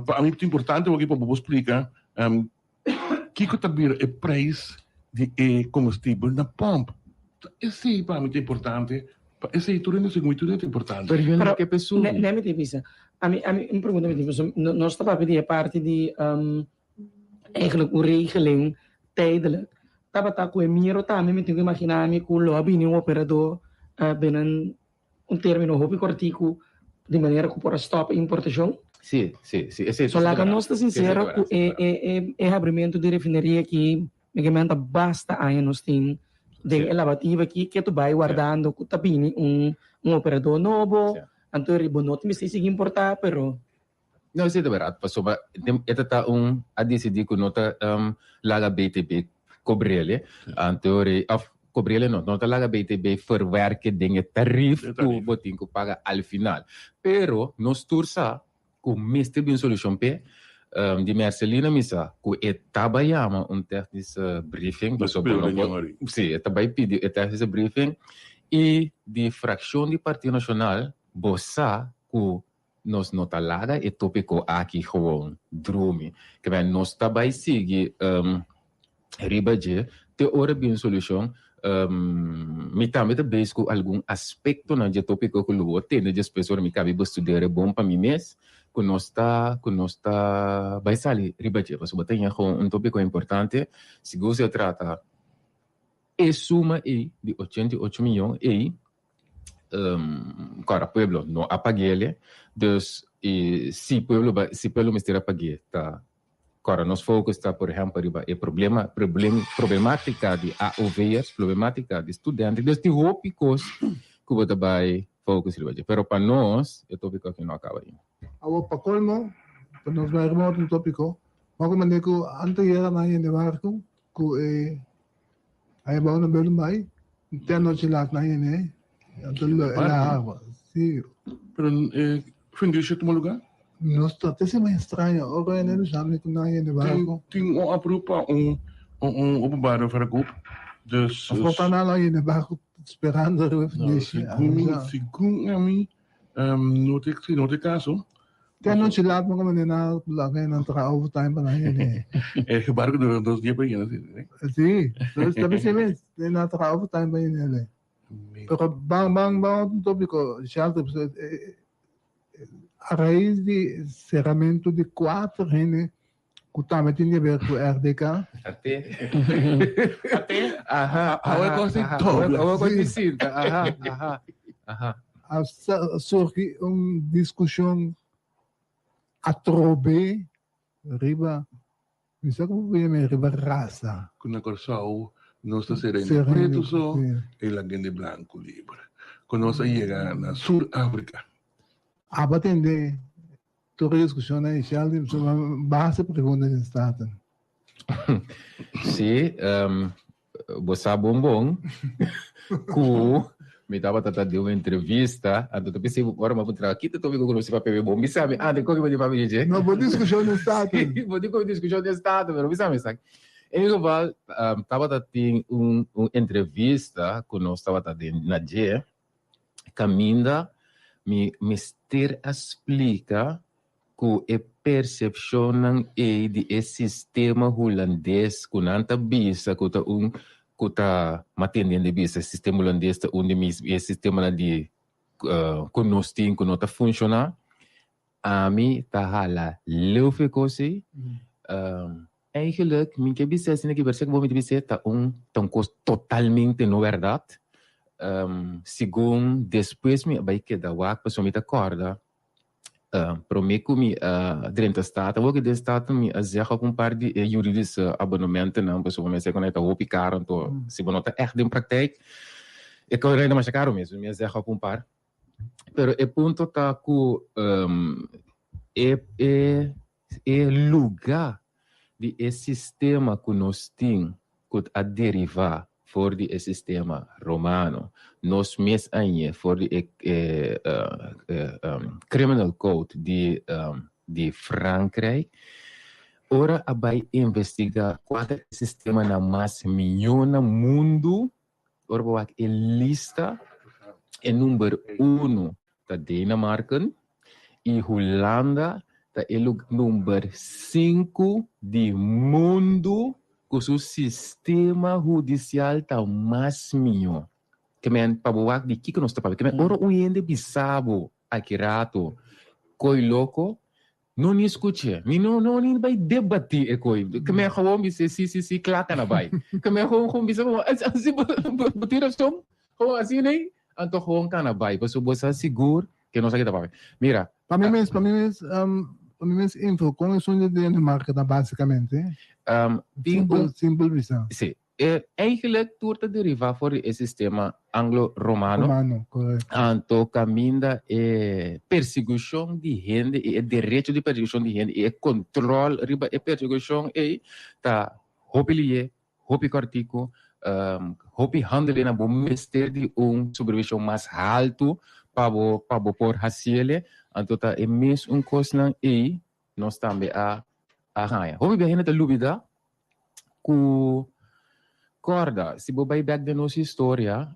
pa ami ta importante awor aki pa bo por splika kiko ta bira e prijs di e komestibel na pòmp esei pa ami ta importante Pa esei tur hende segun mi tur hende ta importante. Pero yo no ke pe subi. Pero mi ta bisa, ami ami un pregunta mi tin pasobra nos ta papia di e parti di eigenlijk un regeling tijdelijk. Tabata ku e miro tambe mi tin ku imagina mi ku lo a bini un operador binnen un termino hopi kortiku di manera ku por a stòp e importashon. Si, si, si, esei So laga nos ta sinsero ku e e e habrimentu di refineria aki Mi ke menta basta aña nos tin den e labativa aki ke tu bai wardando ku ta bini un un operador nobo, anto riba no ta mester sigui importá pero. No esei ta bèrdat pasobra e ta ta un a disidí ku no ta laga BTB kobr'el anto òf kobr'el no no ta laga BTB verwerke den e tarif ku bo tin ku paga al final pero nos tur sa ku mester bin solushon p'e. Di Mercelina mi sa ku e ta bai yama un technische briefing, pasobra bo no por, si, e ta bai pidi e technische briefing i di frakshon di Partido Nashonal bo sa ku nos no ta laga e topiko aki gewoon drumi. Kebei nos ta bai sigui riba dje te ora bin solushon. Mi tambe ta bezig ku algun aspektonan dje topiko ku lo bo tende despues ora mi kabi bestudera bon pa mi mes ku nos ta ku nos ta bai sali riba dje pasobra bo ta haña gewoon un topiko importante sigur si a trata e suma ei di 88 miyon ei kòrda pueblo no a pag'ele dus si pueblo si pueblo mester a pag'e ta Kòrda nos focus ta por ehèmpel riba e problema problem problematica di AOV'ers, problematica di studente, dus tin hopi kos ku bo ta bai focus riba dje. Pero pa nos e topiko aki no a kaba ainda. Awor pa colmo, pa nos bai riba otro topico, bo a comprende cu antes yera nan yende barco cu e a yebao na Belumbai, te anochi laat nan yende, anto lo el a agua. Si. Pero e fundisho tuma lugar? Nos ta te sema extraño, ora e bisa mi cu nan yende barco. Tin un oproep pa un un openbare verkoop, dus. Of por ta nan lo yende barco sperando riba e fundishi. Segun segun ami no ta no ta e caso. Te anochi laat mi como nan laga nan traha overtime pa nan yende. E barco dura dos dia pa yena si. Si, ta bisa mes, nan traha overtime pa yende. Pero ban ban ban otro tópiko, Shelter, a raíz di seramentu di kuater hende ku tambe tin di haber ku RDK. Ate. Ate. Aha. Awe kos di dobla. Awe kos di sinta. Aha. Aha. Aha. A surgi un diskushon atrobe riba Mi sa ku bo yama riba rasa. Ku na Kòrsou nos ta sera hende pretu so i laga hende blanku liber. Ku nos a yega na Sur Afrika. Abo a tende tur e diskushonnan i Sheldon basta pregunta den Staten. Sí, Bo sa bon bon ku mi tabata ta den un entrevista, anto ta pensei ora mi a puntra ki ta tópiko ku nos tin papia bon bisa mi antes koke bo tin papia dje? No, bo diskushon den Staten. Sí, bo tin koke diskushon den Staten, pero bisa mi esaki. En ieder geval, tabata tin un un entrevista ku nos tabata den na dje, kaminda mi mester a splika ku e persepshonnan ei di e sistema hulandes ku nan ta bisa ku ta un. Ku ta matende hende bisa e sistema hulandes ta un di mis e sistemanan di ku nos tin ku no ta funshoná. Ami ta hala leu for e kos ei. Eigenlijk mi ke bisa asina ki berse ku bo mi ta bisa ta un ta un kos totalmente no bèrdat. Segun despues mi a bai keda wak pasobra mi ta kòrda Promé ku mi a drenta Staten, awor ku den Staten mi a zeg op un par di e juridische abonnementennan, pasobra mi a sey ku nan e ta hopi karo, anto si bo no ta ègt den praktijk, e kos rende masha karo mes, mi a zeg op un par. Pero e punto ta ku e e e lugá di e sistema ku nos tin ku a derivá for di e sistema romano, nos mes a ñe for di e criminal code di di Frankrijk, ora a bai investigá kua ta e sistemanan mas mihó na mundu, ora bo wak e lista, e number uno ta Denemarken i Hulanda ta e number sinku di mundu ku su sistema hudisial ta mas mihó. Ke men pa bo wak di kiko nos ta papia. Ke men ora un hende bisa bo aki rato koi loko, no ni skuch'é, mi no no ni bai debatí e koi. Ke men gewoon bis'é si si si kla ta na bai. Ke men gewoon gewoon bisa bo asi bo bo tin rason, gewoon asina ei, anto gewoon kana bai pasobra bo sa sigur ke nos aki ta papia. Mira. Pa mi mes, pa mi mes, pa mi mes info, kon esun di Dinamarca ta basikamente? Tin un. Simpel bisa. Si. E eigenlijk tur ta derivá for di e sistema Anglo-Romano. Romano, correcto. Anto kaminda e persigushon di hende i e derecho di persigushon di hende i e control riba e persigushon ei ta hopi lié, hopi kòrtiku, hopi handelennan bo mester di un supervishon mas haltu pa bo pa bo por hasiele. Anto ta e mes un kosnan ei nos tambe a a haña. Hopi bia hende ta lubida ku kòrda si bo bai bèk den nos historia,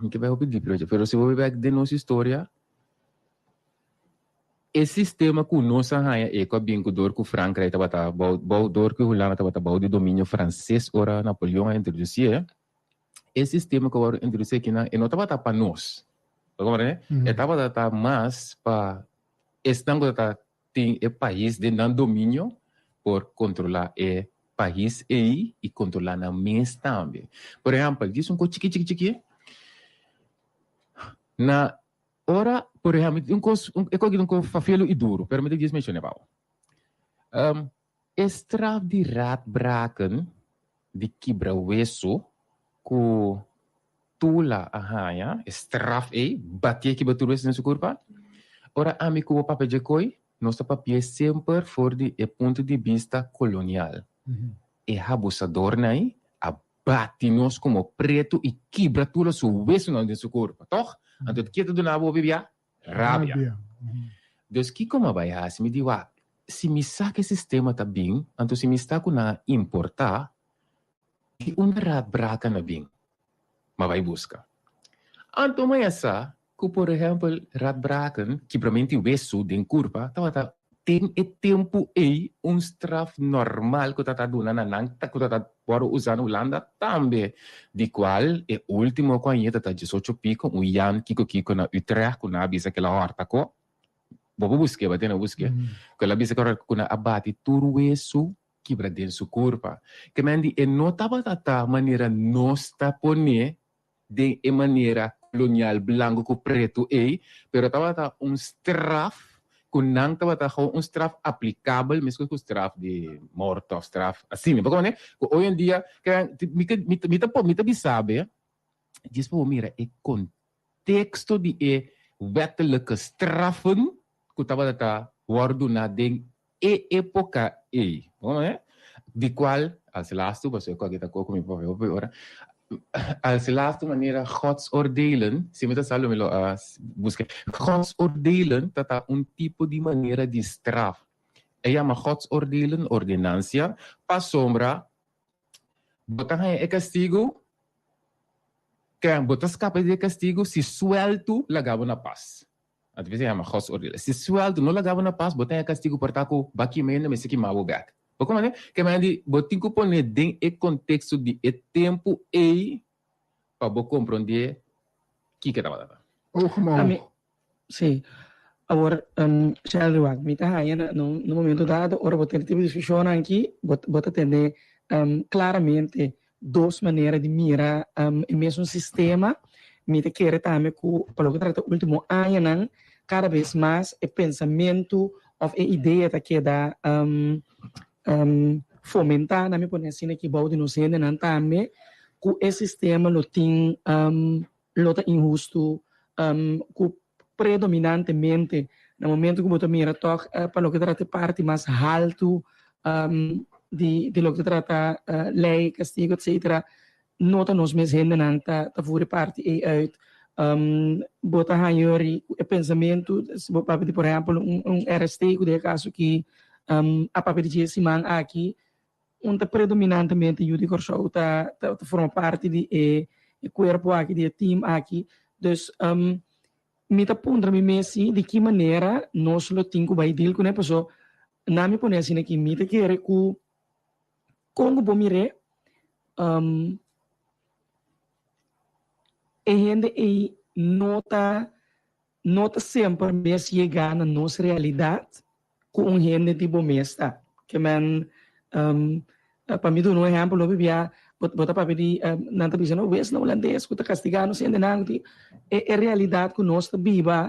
mi ke bai hopi dip riba dje, pero si bo bai bèk den nos historia, e sistema ku nos a haña e ku a bin ku dor ku Frankrijk tabata bou bou dor ku Hulanda tabata bou di dominio franses ora Napoleon a introdusié, e sistema ku a wòrdu introdusí akinan e no tabata pa nos, bo komprende? E tabata ta mas pa esnan ku ta tin e pais den nan dominio por kontrolá e pais ei i kontrolá nan mes tambe. Por ehèmpel, djis un kos chiki chiki chiki, na ora, por ehèmpel, un kos, e kos aki ta un kos fafelu i duru, pero mi ta djis menshoná pa bo. E straf di raadbraken, di kibra wesu, ku Tula a haña e straf ei, batié kibra tur wesu den su kurpa. Ora ami ku bo papia dje koi, nos ta papi'é semper for di e punto di bista kolonial. E habusadornan ei a bati nos komo pretu i kibra Tula su wesunan den su kurpa, tòg? Anto ke ta duna bo bibia? Rabia. Dus kiko mi a bai hasi? Mi di, Wak, si mi sa ku e sistema ta bin, anto si mi sta ku nan a importá, Di unda raadbraken a bin? Ma bai buska. Anto mi a sa ku por ehèmpel raadbraken, kibramenti wesu den kurpa, tabata den e tempu ei un straf normal ku tabata duna na nan, ku tabata wòrdu usá na Hulanda tambe, di kual e último ku a yeta ta diesocho piko, un Jan kiko kiko na Utrecht ku nan a bisa ku el a hòrta ko. Bo por busk'é, bo tene busk'é. Ku el a bisa ku nan a bati tur wesu kibra den su kurpa. Ke men di e no tabata ta manera nos ta pone den e manera kolonial blanku ku pretu ei, pero tabata un straf ku nan tabata hou un straf aplikabel meskos ku straf di morto òf straf asina. Bo komprende? Ku hoy en dia ke men mi ke mi ta mi ta bisa be djis pa bo mira e konteksto di e wettelijke straffen ku tabata ta wòrdu duna den E epoca ei, di cual, als laatste, pasobra e cualke ta coco mi papia hopi ora, als laatste manera Gods oordelen, si mi ta sa lo mi lo a busca, Gods oordelen ta ta un tipo di manera di straf. E yama Gods oordelen, ordenancia, pasobra bo ta haña e castigo, ken bo ta scapa di e castigo si suelto laga bo na pas. Anto bisa yama Gods oordeel. Si sueldo no laga bo na pas, bo ta haña kastigu por ta ku ba kima hende mester kima bo bek. Bo komprende? Ke manera di bo tin ku pone den e konteksto di e tempu ei pa bo komprondé kiko tabata ta. Oog om Ami, oog. sí. Awor, Sheldry wak, mi ta haña na na momento dado ora bo tene tipo diskushonnan aki, bo bo ta tende klaramente dos manera di mira e mesun sistema. Mi ta kere tambe ku pa loke trata ultimo añanan kada bes mas e pensamentu òf e idea ta keda fomentá, nan mi pone asina aki bou di nos hendenan tambe, ku e sistema lo tin lo ta inhustu, ku predominantemente na momento ku bo ta mira tòg pa loke ta trata e parti mas haltu di di loke ta trata lei, kastigo etcetera, no ta nos mes hendenan ta ta voer e parti ei uit. Bo ta haña yori ku e pensamentu, si bo papia di por ehèmpel un un RST ku den e kaso aki a papia di dje siman aki, Un ta predominantemente yu di Kòrsou ta ta forma parti di e e kuerpo aki, di e team aki. Dus mi ta puntra mi mes si di ki manera nos lo tin ku bai deal kuné paso nan mi pone asina ki mi ta kere ku kon ku bo mir'é e hende ei no ta No ta semper mes yega na nos realidat ku un hende di bo mes ta. Ke men, pa mi duna un ehèmpel, hopi bia bo ta papia di, nan ta bisa no, wes na hulandes ku ta kastigá nos hendenan ku tin. E realidat ku nos ta biba,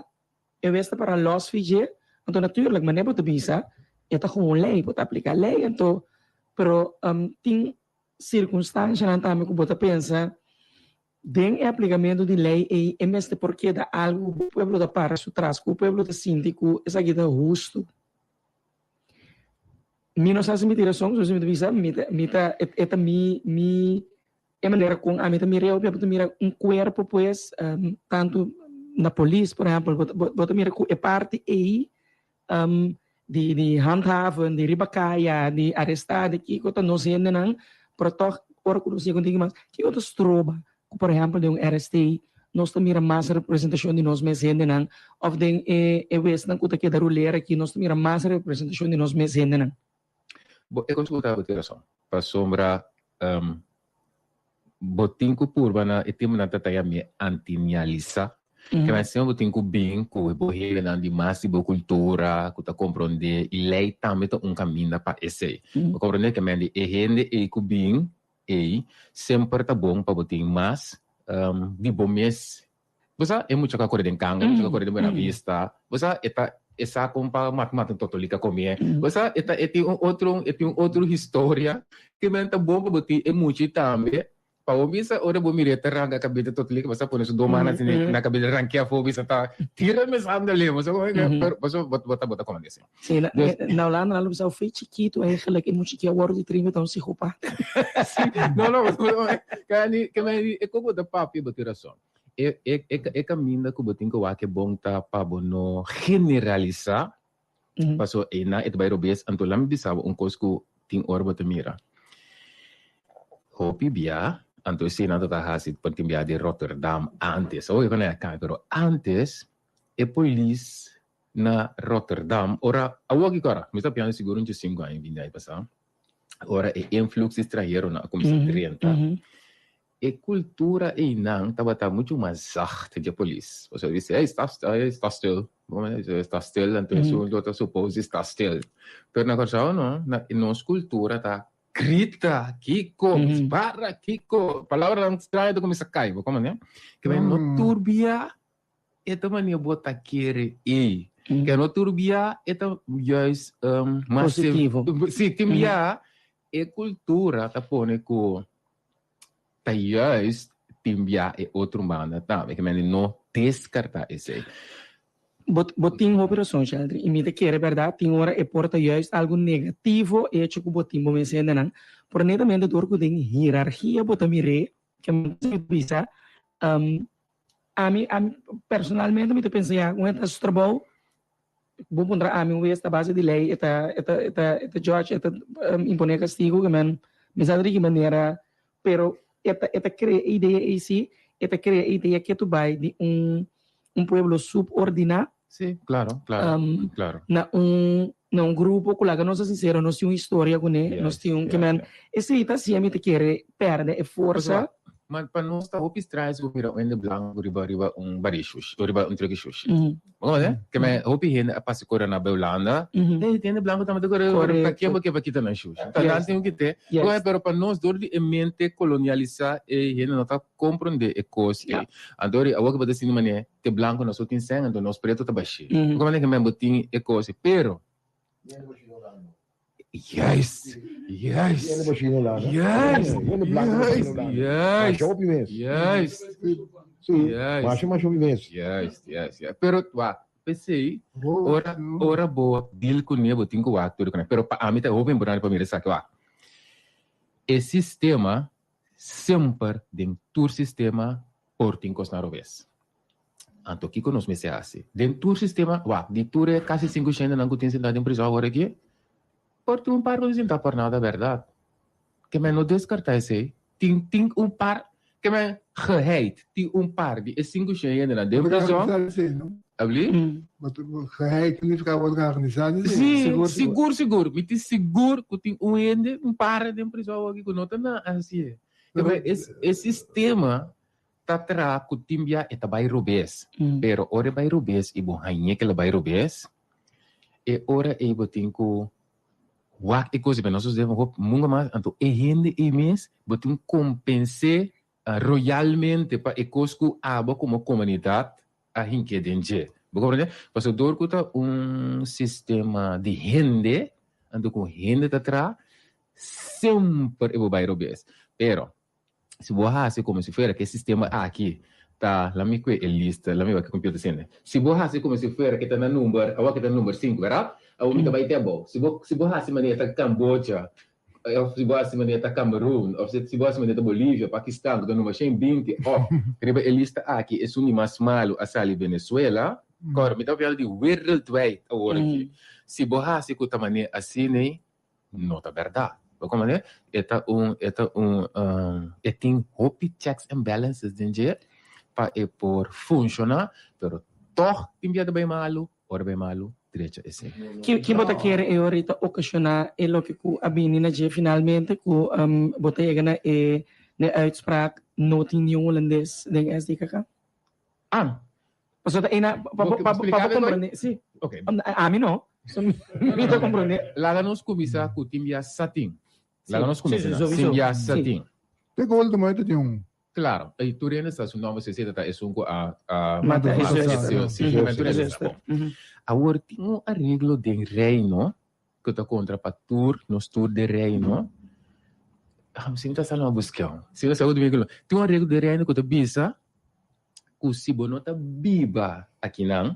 e wes ta para lòs fi dje. Anto naturlik, manera bo ta bisa, e ta gewoon lei, bo ta apliká lei anto, pero tin sirkunstanshanan tambe ku bo ta pensa, Den e aplikamentu di lei ei e mester por keda algu ku pueblo ta para su tras, ku pueblo ta sinti ku esaki ta hustu. Mi no sa si mi tin rason, so si mi ta bisa mi ta mi ta e ta mi mi e manera kon ami ta mira e hopi ta mira un kuerpo pues tantu na polis por ehèmpel bo bo ta mira ku e parti ei di di handhaven, di riba kaya, di arestá, di kiko ta nos hendenan, pero tòg ora ku nos yega un tiki mas, kiko ta stroba ku por ehèmpel den un RST nos ta mira mas representashon di nos mes hendenan òf den e e wesnan ku ta keda rulera aki nos ta mira mas representashon di nos mes hendenan? Bo e konsulta bo tin rason, pasobra Bo tin ku purba na e tempunan ta taya mi antinialisá. Ke men asina bo tin ku bin ku bo hendenan di mas di bo kultura ku ta komprondé i lei tambe ta un kaminda pa esei. Bo komprondé ke men di e hende ei ku bin ei semper ta bon pa bo tin mas di bo mes. Bo sa e mucha ku a kore den kanga, e mucha ku a kore den Buena Vista, bo sa e ta e sa kon pa mata mata un totolika komé, bo sa e ta e tin un otro e tin un otro historia ke men ta bon pa bo tin e mucha ei tambe pa bo bisa ora bo mir'é ta ranka kabes di totolika bo sa pone su dos man asina na kabes rankia afó bisa ta tira mes andale bo sa kon pero pasobra bo ta bo ta komende asina. Sí, na, na Holanda nan lo bisa fe chiquito eigenlijk e mucha ki a wordo di trinta ta un psicopata. Sí, no, no, kani, ke men e koko ta papia bo tin rason. E, e, e, e kaminda ku bo tin ku wak e bon ta pa bo no generalisá, paso einan e ta bai robes, anto lami bisa bo un kos ku tin ora bo ta mira. Hopi bia, anto esei nan ta ta hasi pa tin bia di Rotterdam antes, oye ku nan a kambia, pero antes e polis na Rotterdam, ora, awor ki kora, mi ta piensa sigur un djesinku aña bini ai pasá, ora e influx di stranheronan a kuminsá drenta, e kultura einan tabata muchu mas zacht dje polis. Pasobra di bisa, hey, sta, hey, sta stil, sta stil, anto esun lo ta suppose di sta stil. Pero na Kòrsou no, na nos kultura ta grita, kiko, para, kiko, palabranan straño ta kuminsá kai, bo komprende? Ke men no tur bia E ta manera bo ta kere ei. Ke no tur bia e ta juist mas Positivo. Si, tin bia e kultura ta pone ku ta juist tin bia e otro banda tambe. Ke mende no deskarta esei. Bo bo tin hopi rason, Sheldry. I mi ta kere bèrdat tin ora e por ta juist algu negativo echo ku bo tin bo mes hendenan. Por netamente dor ku den hierargia bo ta mir'é, ke mi ta bisa, Ami, ami personalmente mi ta pensa ya, un hende ta hasi su trabou, bo puntra ami un wes ta base di lei e ta e ta e ta e ta judge, e ta impone castigo ke men mi sa di ki manera, pero e ta e ta crea e idea ei si, e ta crea e idea ke tu bai di un un pueblo subordiná Sí, claro, claro, claro. na un. Na un grupo ku laga nos ta sinsero, nos tin un historia kuné, nos tin un ke men esei ta hasié mi ta kere pèrdè e forsa. Ma pa nos ta hopi straño si bo mira un hende blanku riba riba un barí shushi o riba un truki shushi. Bo konosé? Ke men hopi hende a pasa kore na Beulanda, hey tin hende blanku tambe ta kore pa ke bo ke pa kita nan shushi? Ta nan tin ku kit'é. Pero pa nos dor di e mente kolonialisá e hende no ta komprondé e kos ei. Anto awor ku bo ta sinti manera Te blanco nos so tin sèn anto nos preto ta bashí. Bo manera ke men bo tin e kos ei pero Juist, juist, juist, juist, juist, juist, juist, juist, juist. Pero wak, p'esei ora ora bo deal kuné bo tin ku wak tur kuné. Pero pa ami ta hopi importante pa mira esaki wak. E sistema semper den tur sistema por tin kosnan robes. Anto kiko nos mester hasi? Den tur sistema, wak, di tur e kasi sinku shentenan ku tin sentá den prizòn awor aki, por tin un par ku ta sentá por nada bèrdat. Ke men no deskartá esei. Tin tin un par, ke men geheid, tin un par di e sinku shen hendenan den prizòn. Abli? Geheid significa word georganisá esei? Sí, sigur sigur. Mi tin sigur ku tin un hende, un par den prizòn awor aki ku no ta na hasié. E sistema ta traha ku tin bia e ta bai robes, pero ora e bai robes i bo hañ'é ke lo bai robes, e ora ei bo tin ku wak e kos ei, nos debe hopi munga mas, anto e hende ei mes bo tin kompens'é royalmente pa e kos ku abo komo komunidat a hink'é den dje. Bo komprendé? Pasobra dor ku ta un sistema di hende, anto ku hende ta traha, Semper e bo bai robes. Pero, si bo hasi como si fuera cu e sistema aki ta, laat mi cue e lista, laat mi wak e computer sende. Si bo hasi como si fuera cu ta na number, awor cu ta number sinku, verdad? Awor mi ta bai te abou. Si bo, si bo hasi manera ta Cambodia, of si bo hasi manera ta Cameroon, of si bo hasi manera ta Bolivia, Pakistan, cu ta number shen binti, of riba e lista aki esun di mas malu a sali Venezuela, Cor, mi ta papia di wereldwijd awor aki. Si bo hasi cu ta manera asina, No ta bèrdat. Bo komprendé? E ta un, e ta un, e tin hopi checks and balances den dje pa e por funshoná, pero tòg tin bia ta bai malu, ora bai malu, drecha esei. Ki, ki bo ta kere e ora ta okashoná e loke ku a bini na dje finalmente ku bo ta yega na e, na e uitspraak no tin niun hulandes den SDKK? Ah! Pasobra ta ena, pa bo, pa bo, pa bo komprendé, si. Ok. Ami no. So mi ta komprendé. Laga nos kuminsá ku tin bia sa tin. Laga nos kuminsá na sin bia sa tin. Te ku último e ta tin un. Klaro. I tur hende sa su nòmber si esei ta ta esun ku a mata e zuster. Si, tur hende sa. Bon. Awor tin un areglo den Reino ku ta kontra pa tur, nos tur den Reino. Si mi ta sa lo a busk'é. Si mi ta sa tin un areglo den Reino ku ta bisa ku si bo no ta biba akinan,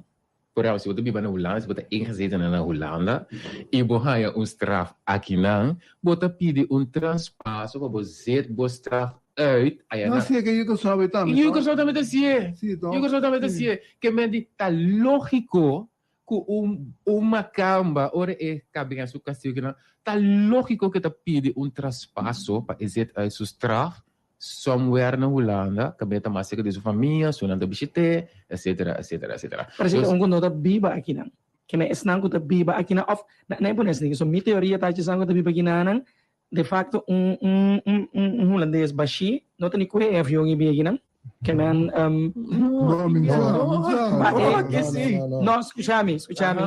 por ehempel si bo ta biba na Hulanda, si bo ta ingezeten na Hulanda i bo haña un straf akinan, bo ta pidi un traspaso pa bo zet bo straf uit aya na. No, si e ke yu Kòrsou e tambe. Yu Kòrsou tambe ta hasié. Si to. Yu Kòrsou tambe ta hasié. Ke men di ta lógiko ku un un makamba ora e kabia su kastigu kinan, ta lógiko ke ta pidi un traspaso pa e zet uit su straf somewhere na Hulanda, kaminda ta mas serka di su famia, su nan ta bishit'é, etcetera, etcetera, etcetera. Parece ta un ku no ta biba akinan. Kende esnan ku ta biba akinan òf na e pone esei. So mi teoria ta esnan ku ta biba akinanan de facto un un un un hulandes bashí no ta ni kohe e avion i bin akinan. Ke men No, mi no sa, mi sa. No, skucha mi, skucha mi.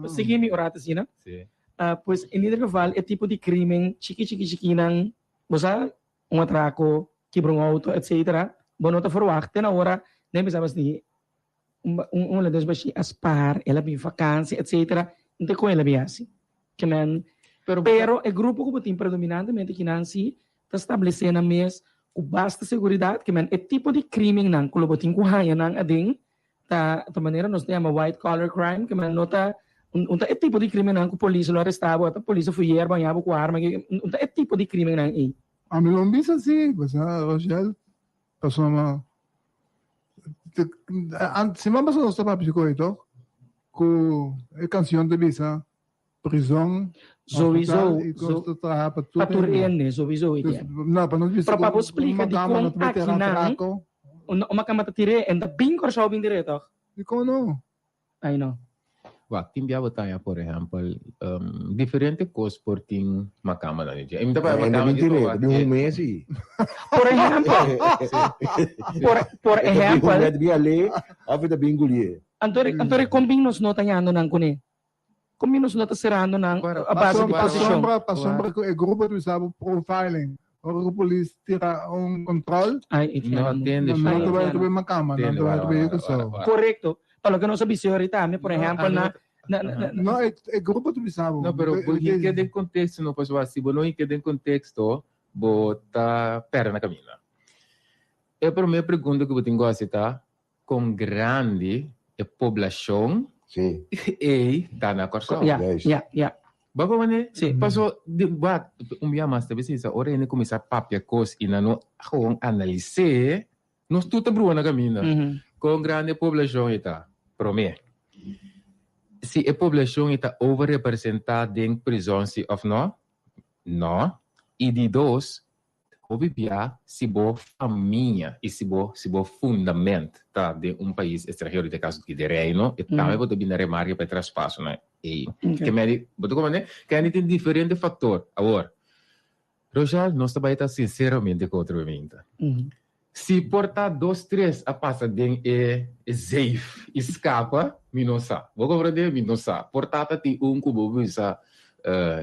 Sigui mi un rato asina. Pues en ieder geval e tipo di krimen chiki chiki chikinan bo sa un atraco, kibra un auto, etc. Bo no ta verwacht te na ora den bisa bas di un un holandes bashi a spaar, el a bin vakantie, etc. No ta con el a bin haci. Ke men, pero e grupo cu bo tin predominantemente kinan si ta stablece nan mes cu basta seguridad, ke men e tipo di crimennan cu lo bo tin cu haya nan aden ta ta manera nos ta yama white collar crime, ke men no ta un ta e tipo di crimennan cu polis lo aresta bo, ata polis a fuyer bo, haña bo cu arma, un ta e tipo di crimennan ey. Ami lo bisa si, pasobra Rochelle, pasobra siman pasá nos ta papia ku ey tok, ku e kanshon ta bisa prizon, Sowieso, hospital i kos ta traha pa tur pa tur hende. hende, sowieso e Dus, no, pa nos bisa Pero ku pa bo un splika makamba dikon no ta mete akinan, atrako. un makamba ta tir'é, en ta bin Kòrsou bin tir'é tok? Dikon no? Ai no. Wak, tin bia bo ta haña, por ehèmpel, diferente kos por tin makamba nan dje. Mi ta papia makamba dje pa wak. Bin un mes i. Por ehèmpel, por, por ehèmpel. E ta bin alé òf e ta bin gulié. Anto, anto kon bin nos no ta hañando nan kuné? Kon bin nos no ta serando nan a base di posishon? Pasobra, pasobra ku e grupo ta bisa bo profiling. Ora ku polis tira un control, Ai, No atende, nan no ta bai riba makamba, nan ta bai riba e kosou. Korekto. Pa loke nos a bisa ahorita ami, por ehèmpel, na, na, na, No, e, e grupo ta bisa bo. No, pero bo hinke den konteksto no, pasobra si bo no hinke den konteksto, bo ta pèrdè na kaminda. E promé pregunta ku bo tin ku hasi ta, kon grandi e poblashon ei ta na Kòrsou. Ya, ya, ya. Bo a komprendé? Sí. Paso, di, wak, un bia mas ta bisa esei, ora hende kuminsá papia kos i nan no gewoon analis'é, nos tur ta brua na kaminda. Kon grandi e poblashon ei ta? Promé, si e poblashon ei ta overrepresentá den prizòn sí òf nò? Nò. I di dos, Hopi bia si bo famia i si bo si bo fundament ta den un pais estranhero, den e kaso di de Reino, e tambe bo ta bini na remarke pa e traspasonan ei. Ke medi, bo ta komprende? Kende tin diferente faktor. Awor, Rochelle, nos ta bai ta sinseramente ku otro minta. Si por ta dos tres a pasa den e zeef i skapa, mi no sa. Bo komprende? Mi no sa. Por ta ta tin un ku bo bisa,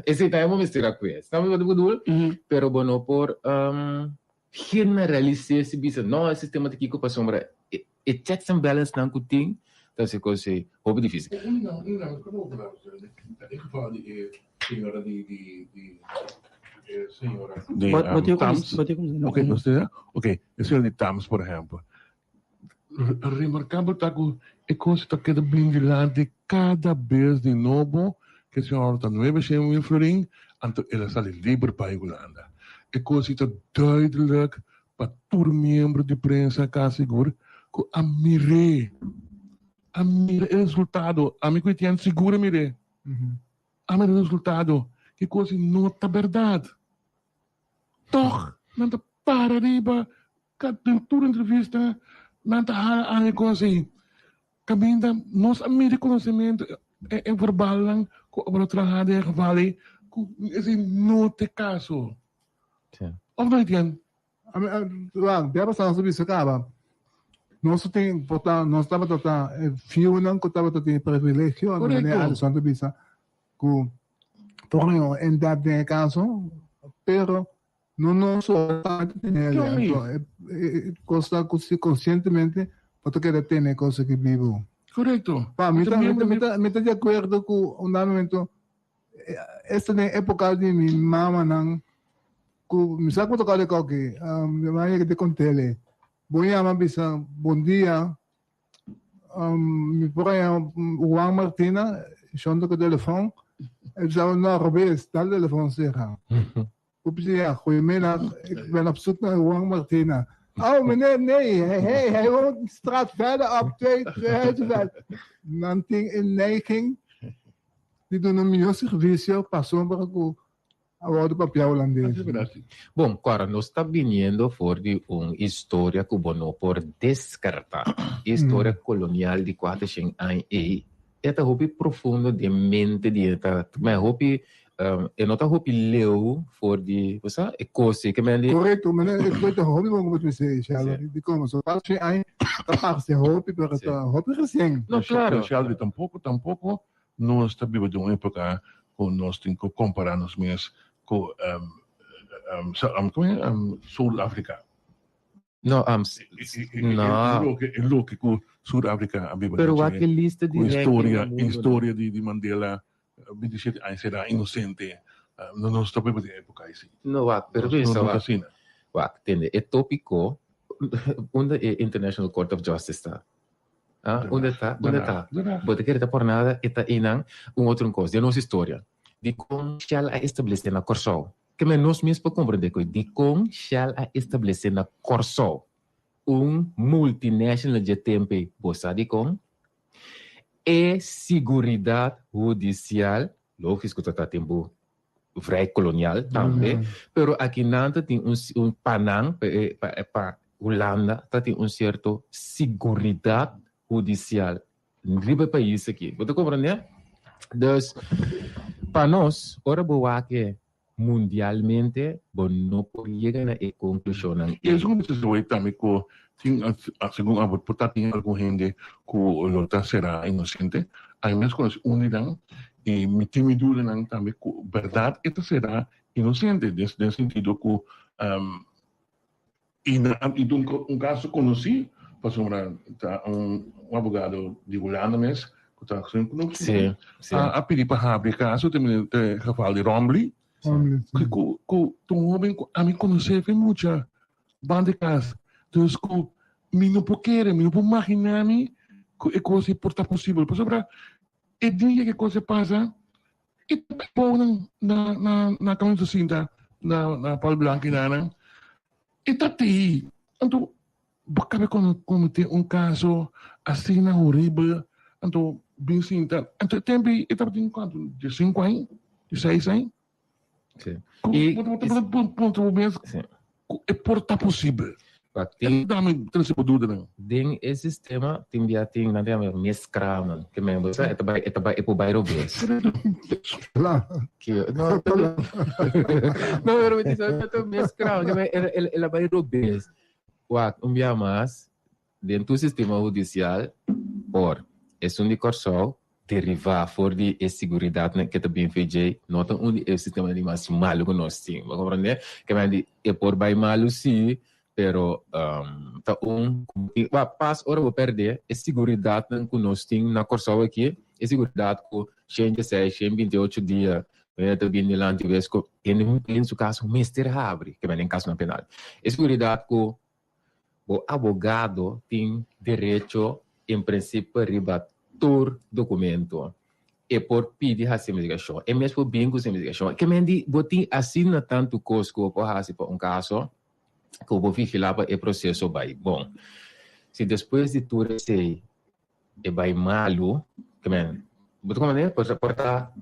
esei tambe bo mester a kue. Snap loke bo bedoel? Pero bo no por generalis'é si bisa, no, e sistema ta kiko pasobra e checks and balancenan ku tin ta hasi kos ei hopi difísil. E geval di e señora di di di e señora di Tams. Oké, nos tin oké, e señora di Tams por ehempel. Remarkabel ta ku e kos ta keda bin dilanti kada bes di nobo ku e señora ta nuebe shen mil florin, anto el a sali liber pa e Hulanda. E kos ta duidelijk pa tur miembro di prensa ka sigur ku a mir'é. A mira e resultado. Ami ku Etienne sigur a mir'é. A mira e resultado. Ki kos no ta bèrdat. Tòg nan ta para riba den tur entrevista nan ta hala aña kos ei. Kaminda nos a mira e konosementu e verbalnan ku a wòrdu traha den e geval ei ku esei no ta e kaso. Òf no Etienne? Wak, bia pasá nos a bisa kaba, nos tin por ta, nos tabata ta e fiunan ku tabata tin e privilegio, anto manera Alison ta bisa, ku por no entrar den e kaso, pero no nos solamente tene el, anto e kos ta ku si konsientemente bo ta keda tene e kos aki bibu. Korekto. Pa mi ta, mi ta, mi ta di akuerdo ku un dado momento, esta den epoka di mi mamanan, Ku mi sa ku toka de koki, mi a yega di kontele. Bo yama bisa bon dia, mi por haña Juan Martina, shon toka telefon, e bisa no robes, dal telefon sera. Bo bisa ya, goeiemiddag, ik ben op zoek naar Juan Martina. Oh meneer, nee, hij, hij woont een straat verder op, twee, twee huizen verder. Nan tin e neiging di duna mihó servisio pasobra ku A wòrdu papia hulandes. Bon, kòrda, nos ta biniendo for di un historia ku bo no por deskartá. E historia kolonial di kuater shen aña ei, e ta hopi profundo den mente di e ta, ma e hopi, e no ta hopi leu for di, bo sa, e kos ei ke men di. Korekto, meneer, e koe ta hopi bon ku bo ta bisa ei, Sheldon, dikon? Pasobra kuater shen aña ta parse hopi, pero ta hopi resien. No, klaro. Sheldon, tampoko, tampoko Nos ta biba den un epoca cu nos tin cu compara nos mes cu Sur Africa. No, no. E loke cu Sur Africa a biba Pero wak e lista di cu historia, historia di Mandela, 27 aña sera inocente. Nos ta biba den e epoca asi. No, wak, pero pensa wak. Wak, tende, e topico, unda e International Court of Justice ta? Ah, unda ta? Unda ta? Bo ta kere ta por nada e ta einan un otro un kos den nos historia. Dikon Shell a establesé na Kòrsou? Ke men nos mes por komprendé ku dikon Shell a establesé na Kòrsou un multinational dje tempu ei? Bo sa dikon? E siguridat hudisial, logis ku ta ta tempu vrij kolonial tambe, pero akinan ta tin un un pa nan, pa e pa pa Hulanda ta tin un sierto siguridat hudisial riba e pais aki. Bo ta komprendé? Dus, pa nos, ora bo wak e mundialmente, bo no por yega na e konklushonnan ei. Esun ku ta tambe ku tin, segun abo, por ta tin algun hende ku lo ta será inosente. Ami mes konosé un di nan i mi tin mi dudanan tambe ku bèrdat e ta será inosente den sentido ku I na i ta un kaso konosí pasobra ta un abogado di Hulanda mes ku ta Sí, sí. a pidi pa habri e kaso te e geval di Rombley ku ku ta un hoben ku ami konosé fin mucha banda di kas dus ku mi no por kere mi no por maginá mi ku e kos ei por ta posibel pasobra e dia ku e kos ei pasa E taponan na na na kaminda ta sinta na na Paul Blanco i nan e ta tei. Anto bo kabe kometé un kaso asina horibel anto bin sinta anto e tempu ei e tabatin kuantu diesinku aña dieseis aña Sí. I bo ta puntra bo mes ku e por ta posibel. Tin dame trese bo dudanan. Den e sistema tin bia tin nan ta yama miskramen ke men bo sa e ta bai e ta bai e por bai robes. Ke no no pero mi ta bisa ta miskramen ke men el el a bai robes. Wak un bia mas Den tur sistema hudisial por esun di Kòrsou derivá for di e siguridatnan ke ta bin for djei no ta un di e sistemanan di mas malu ku nos tin. Bo komprendé? Ke men di e por bai malu sí, pero ta un ku bo tin wak pas ora bo pèrdè e siguridatnan ku nos tin na Kòrsou aki, e siguridat ku shen dieseis, shen binti ocho dia bo ta bin dilanti wes ku hende den su kas mester habri, ke men den kasonan penal. E siguridat ku Bo abogado tin derecho en principio riba tur documento. E por pidi haci investigacion. E mes por bin cu su investigacion. Ke men di bo tin asina tantu cos cu bo por haci pa un caso cu bo por vigila pa e proceso bay bon. Si despues di tur esey e bay malu, ke men, bo ta comprende? Por por ta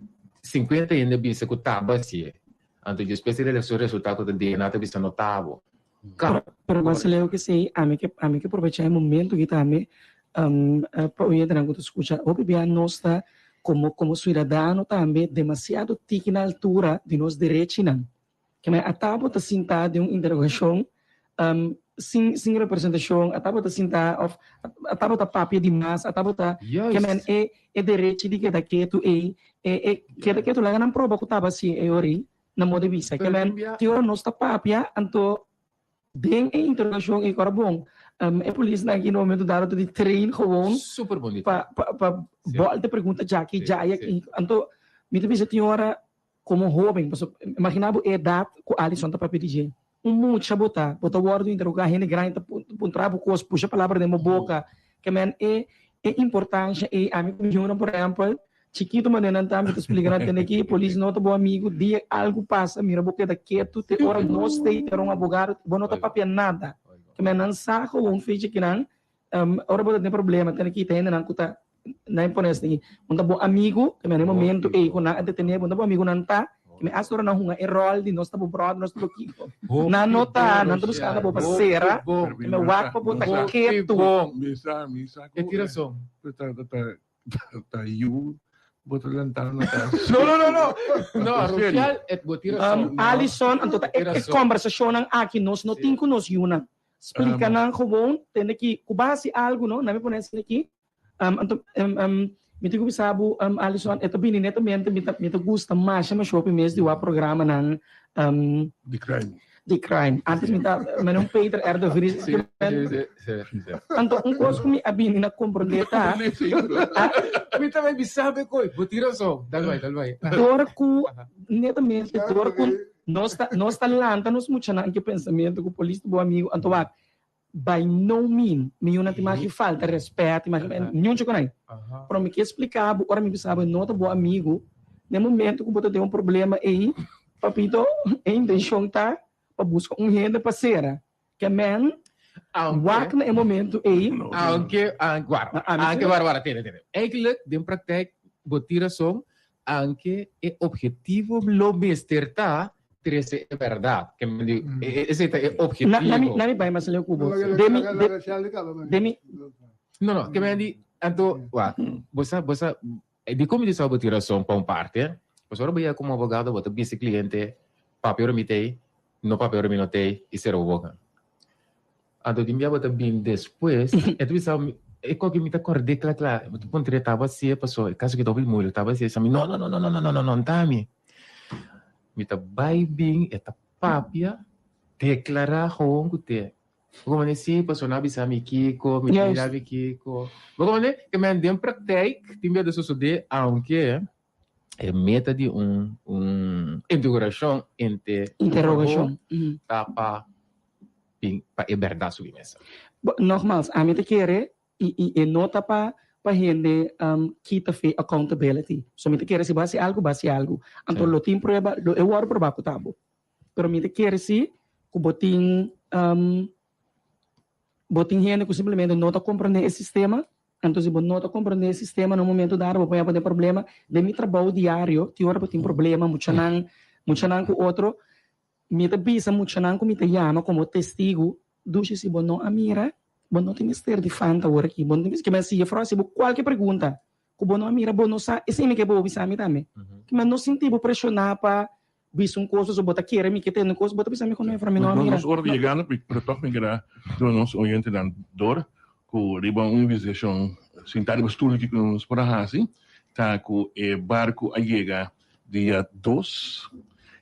50 hende bisa cu taba haci'e. Anto despues di su resulta cu ta DNA ta bisa no tabo. Pero, pero mas leu ke esei, ami ke ami ke probecha e momento aki tambe pa oyentenan ku ta skucha. Hopi bia nos ta komo komo suidadano tambe demasiado tiki na altura di nos derechinan. Kemey ata bo ta sinta den un interogashon sin sin representashon, ata bo ta sinta òf ata bo ta papia di mas, ata bo ta kemen e e derechi di keda ketu ei, e e keda ketu laga nan proba ku taba si e ora ei. Na moda di bisa, ke men tin ora nos ta papia, anto den e interogashon ei kora bon, e polisnan aki na momento dado ta di train gewoon Super bon di pa pa pa bòlta pregunta djaki djaya anto mi ta bisa tin ora komo hoben pasobra imagina bo e edat ku Alison ta papia di dje un mucha bo ta bo ta wòrdu interogá hende grandi ta puntra bo kos pusha palabra den bo boka ke men e e importansha ei ami ku mi yunan por ehèmpel Chikitu manera nan ta, mi ta splika nan tende ki polis no ta bo amigu, dia algu pasa mira bo keda ketu te ora nos ta ter un abogado bo no ta papia nada. Keme nan sa gewoon fecha kinan ora bo ta den problema tende ki ta hendenan ku ta nan pone esaki un ta bo amigu keme na e momento ei ku nan a detene bo un ta bo amigu nan ta keme asta ora nan hunga e rol di nos ta bo brother nos ta bo kiko nan no ta nan ta buskando bo pa sera keme wak pa bo ta ketu. Mi sa mi sa ku ta Ta yu bo ta lanta na kas. No, no, no, no. No, Rofial, et bo tin rason. Alison, anto ta e kombersashonnan aki nos no tin ku nos yunan. Splika nan gewoon, tende ki ku bo hasi algu no, nan mi pone asina aki. Anto mi tin ku bisa bo, Alison, e ta bini netamente mi ta mi ta gusta masha masha hopi mes di wak programanan Di crime. Di crime. Antes mi ta mene un Peter R. de Vries. Sí, sí, sí, sí. Anto un kos ku mi a bini na komprondé ta. Mi tambe bisa be koi, bo tin rason. Dal bai, dal bai. Dor ku netamente dor ku nos ta nos ta lanta nos muchanan ku e pensamentu ku polis ta bo amigu anto wak by no mean mi yunan tin maki falta respet, tin maki niun chokonai. Pero mi ke splika bo ora mi bisa bo no ta bo amigu den momento ku bo ta den un problema ei papito e intenshon ta pa buska un hende pa sera. Ke men wak na e momento ei. Aunke, guarda, aunke, guarda, guarda, tene, tene. Eigenlijk, den praktijk, bo tin rason, aunke e objetivo lo mester ta trese e bèrdat. Ke men di, esei ta e objetivo. Na, na mi bai mas leu ku bo. Den mi, den mi. No, no, ke men di, anto, wak, bo sa, bo sa. Dikon mi ta sa bo tin rason pa un parti? Pasobra ora bo yega komo abogado bo ta bisa e kliente papia ora mi t'ei, no papia ora mi no t'ei i sera bo boka. Anto tin bia bo ta bin despues e ta bisa mi e koki mi ta kord'é kla kla mi ta puntr'é tabata si'e paso e kaso ki ta hopi moeilijk tabata si'e sa mi no no no no no no no no ta mi. Mi ta bai bin e ta papia deklará gewoon ku te. Bo komand'é sí paso nan a bisa mi kiko mi ta mira mi kiko. Bo komand'é ke men den praktijk tin bia ta sosodé aunke e meta di un un interogashon ente Interogashon. Ta pa bin pa e bèrdat subi mesa. Bo, nogmaals, ami ta kere i i e no ta pa pa hende kita fe accountability. So mi ta kere si bo hasi algu, bo hasi algu. Anto lo tin prueba, lo e wòrdu probá ku ta bo. Pero mi ta kere si ku bo tin Bo tin hende ku simplemente no ta komprendé e sistema, anto si bo no ta komprendé e sistema na un momento dado bo por yaba den problema. Den mi trabou diario tin ora bo tin problema, muchanan, muchanan ku otro, mi ta bisa muchanan ku mi ta yama komo testigu, Dushi si bo no a mira, bo no tin mester di fanta awor aki, bo no tin mester, kimen si jefrou hasi bo kualke pregunta ku bo no a mira, bo no sa, esei mi ke bo bisa mi tambe. Kimen no sinti bo preshoná pa Bisa un kos pasobra bo ta kere mi ke tende un kos, bo ta bisa mi ku no, mi no a mira. Nos ora ta yegando, pero tòg mi keda duna nos oyentenan dor ku riba un investigashon sintá riba stul aki ku nos por a hasi ta ku e barku a yega dia dos,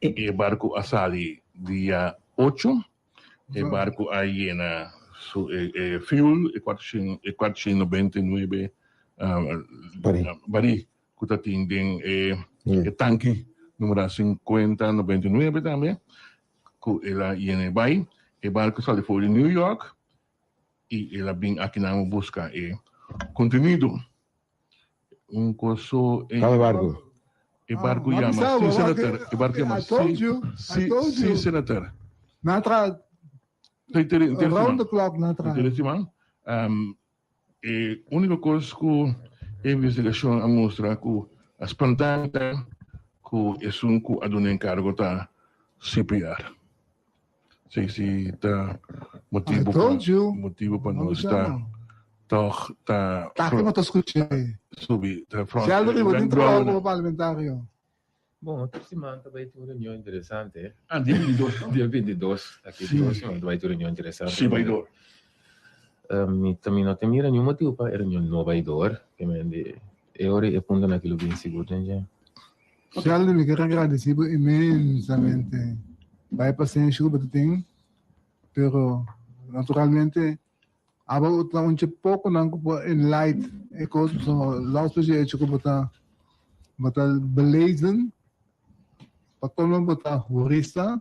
e barku a sali dia ocho, e barku a yena su e fuel e kuatrocientos nobenta i nuebe barí. ku ta tin den e tanki numero 50 99 tambe ku el a yena e bai. E barku sali for di New York i el a bin aki nan buska e kontenido. Un kos so e Kaba barku? E barku yama Sea Senator. E barku yama Sea Senator. Round the clock nan traha. E úniko kos ku e investigashon a mustra ku a spantá mi ta ku esun ku a duna enkargo ta CPR. Esei si ta motibu pa motibu pa nos ta tòg ta subi ta front. Sheldry, bo tin trabou komo parlamentario? Bon, otro siman ta bai tin un reunion interesante. Ah, dia 22, no? Dia 22, aki Sí. dos siman ta bai tin un reunion interesante. Sí, bai door. Mi ta mi no ta mira niun motibu pa e reunion no bai door. Ke men di e ora e puntonan aki lo bin sigur den dje. Sheldon, mi kier agradeci bo inmensamente pa e pasenshi ku bo ta tin, pero naturalmente abo ta un dje poconan ku por enlight e kos, pasobra los por dje hecho ku bo ta bo ta belezen, pa komo bo ta hurista,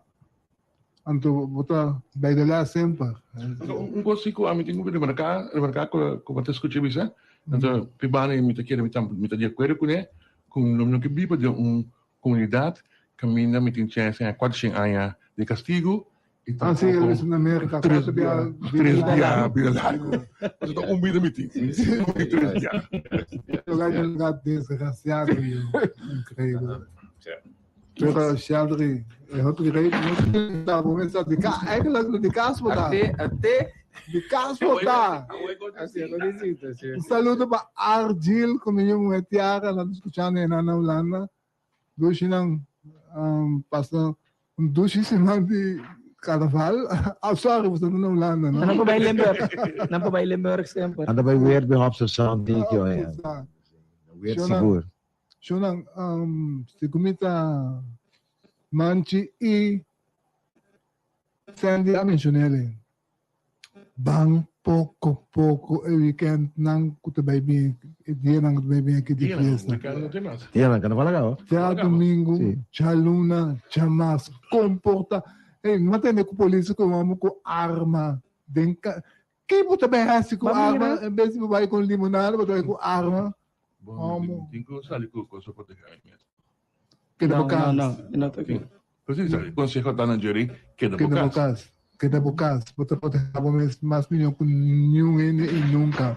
anto bo ta bij de les semper. Anto un kos si ku ami tin ku remarká, remarká ku ku bo ta skucha bisa, anto pribani mi ta kere mi ta mi ta di akuerdo kuné ku lo mi no ke biba den un komunidat kaminda mi tin chèns haña kuatershen aña di kastigu i Ah, sí, tampoco el es en América. tres Cuatro bia bia tres vida bia largo. bida largo. Pasobra ta un bida mi tin, no tin tres bia. Lugar de lugar desgraciado, yo. Increíble. Pero Sheldry, e hopi rei, no ta bo mesa di ka, eigenlijk di kas bo ta. Ate, ate. Di kas bo ta. Un saludo pa Argil, ku mi mujer Tiara, nan ta skuchando einan na Hulanda. Dushi nan um, pasa un dushi siman di carnaval. Ah, sorry, bo ta na Hulanda, no? Nan por bai Limburg. Nan por bai Limburg semper. Anda bai weer bij Hopse Sound, denk je, ja. Weer sigur. Shonan, um, si kumita Manchi i Sandy a mencionele. Ban poko poko e weekend nan ku ta bai bin, e dianan ku ta bai bin aki di fiesta. Dianan carnaval a caba. Djadomingo, djaluna, djamars, comporta. Ey, mi a tende ku polis ku homo ku arma den ka. Ki bo ta bai hasi ku arma? En bes di bo bai ku limonada, bo ta bai ku arma. Homo. Tin ku sali ku cosa proteha mi mes. Keda bo No, no, kas. no, no ta oké. Precies, e conseho ta na Jerry, keda bo Keda bo kas. kas. Keda bo kas. Bo ta proteha bo mes mas mihó ku niun hende i nunka.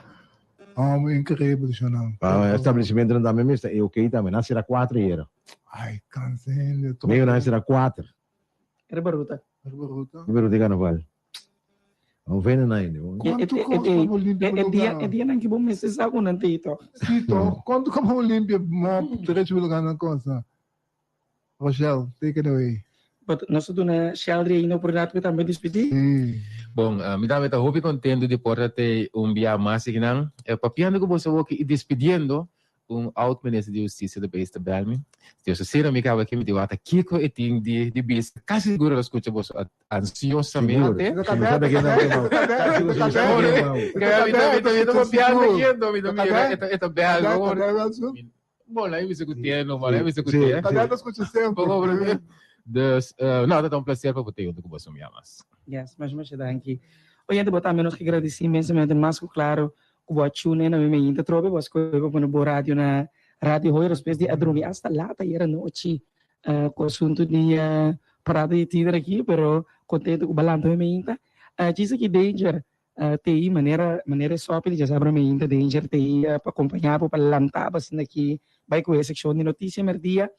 Homo increíble, shonnan. Pa establecimentonan tambe mester e oké tambe. Nan sera kuater ayera. Ay, kansa hende. Medio nan sera kuater. Riba ruta. Riba ruta. Riba ruta di carnaval. Un venenijn. Kuantu kos pa bo limpia bo E dia, lugar? e dianan ki bo mester sa ku nan tei toch. Sí, toch? Kuantu kos pa bo limpia mop, drecha bo lugar nan kosa? Rochelle, take it away. But nos ta duna Sheldry ainda oportunidat pa e tambe dispidí. Bon, mi tambe ta hopi contento di por ta te un bia mas akinan, papiando cu boso awoki y despidiendo un oud minister di husticia ta bezig ta bel mi. Dios a sera mi caba aki, mi di wak ta kico e tin di di bisa. Casi seguro lo scucha boso ansiosamente. Sigur. Si mi sa ta kenda kemao. Sigur si mi sa ta kemao. Mi ta papiando aki anto mi ta mira e ta bel. Bon, laat me discutir, no, maar laat me discutir. Kadè ta skucha semper. Dus, no, ta un placer pa bo te junto ku boso mi amas. Yes, masha masha danki. Oyente, bo tambe nos ke gradisí inmensamente mas ku klaro ku bo a tune na mi meinta trobe, bo a skohe pa pone bo radio na Radio Hoyer despues di a drumi hasta lat ayer anochi ku asuntu di parada di tiner aki, pero kontento ku bo a lanta mi meinta. Djis aki Danger T'ei manera manera e sòpi di djasabra meinta Danger t'ei pa kompañá bo pa lantá bo asina ki bai ku e sekshon di notisia mèrdia.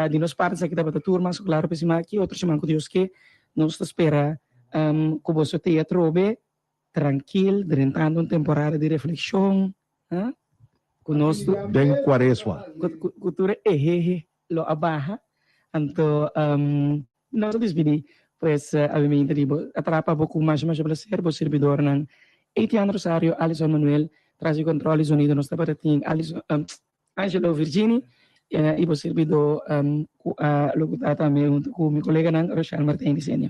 Di nos parti esaki tabata tur mas ku klaro pa e siman aki. Otro siman ku Dios ke nos ta spera ku boso t'ei atrobe trankil drentando un temporada di reflekshon ku nos Den kuaresma. Ku tur e ehehe lo a baha anto Nos a dispidi pues awimente di bo atrapa bo cu masha masha placer bo sirbidornan Etienne Rosario, Alison Manuel, tras di control di sonido nos tabata tin Alison Angelo Virgini y bo sirbidor cu a locuta tambe hunto cu mi coleganan Rochelle Martin y Senia.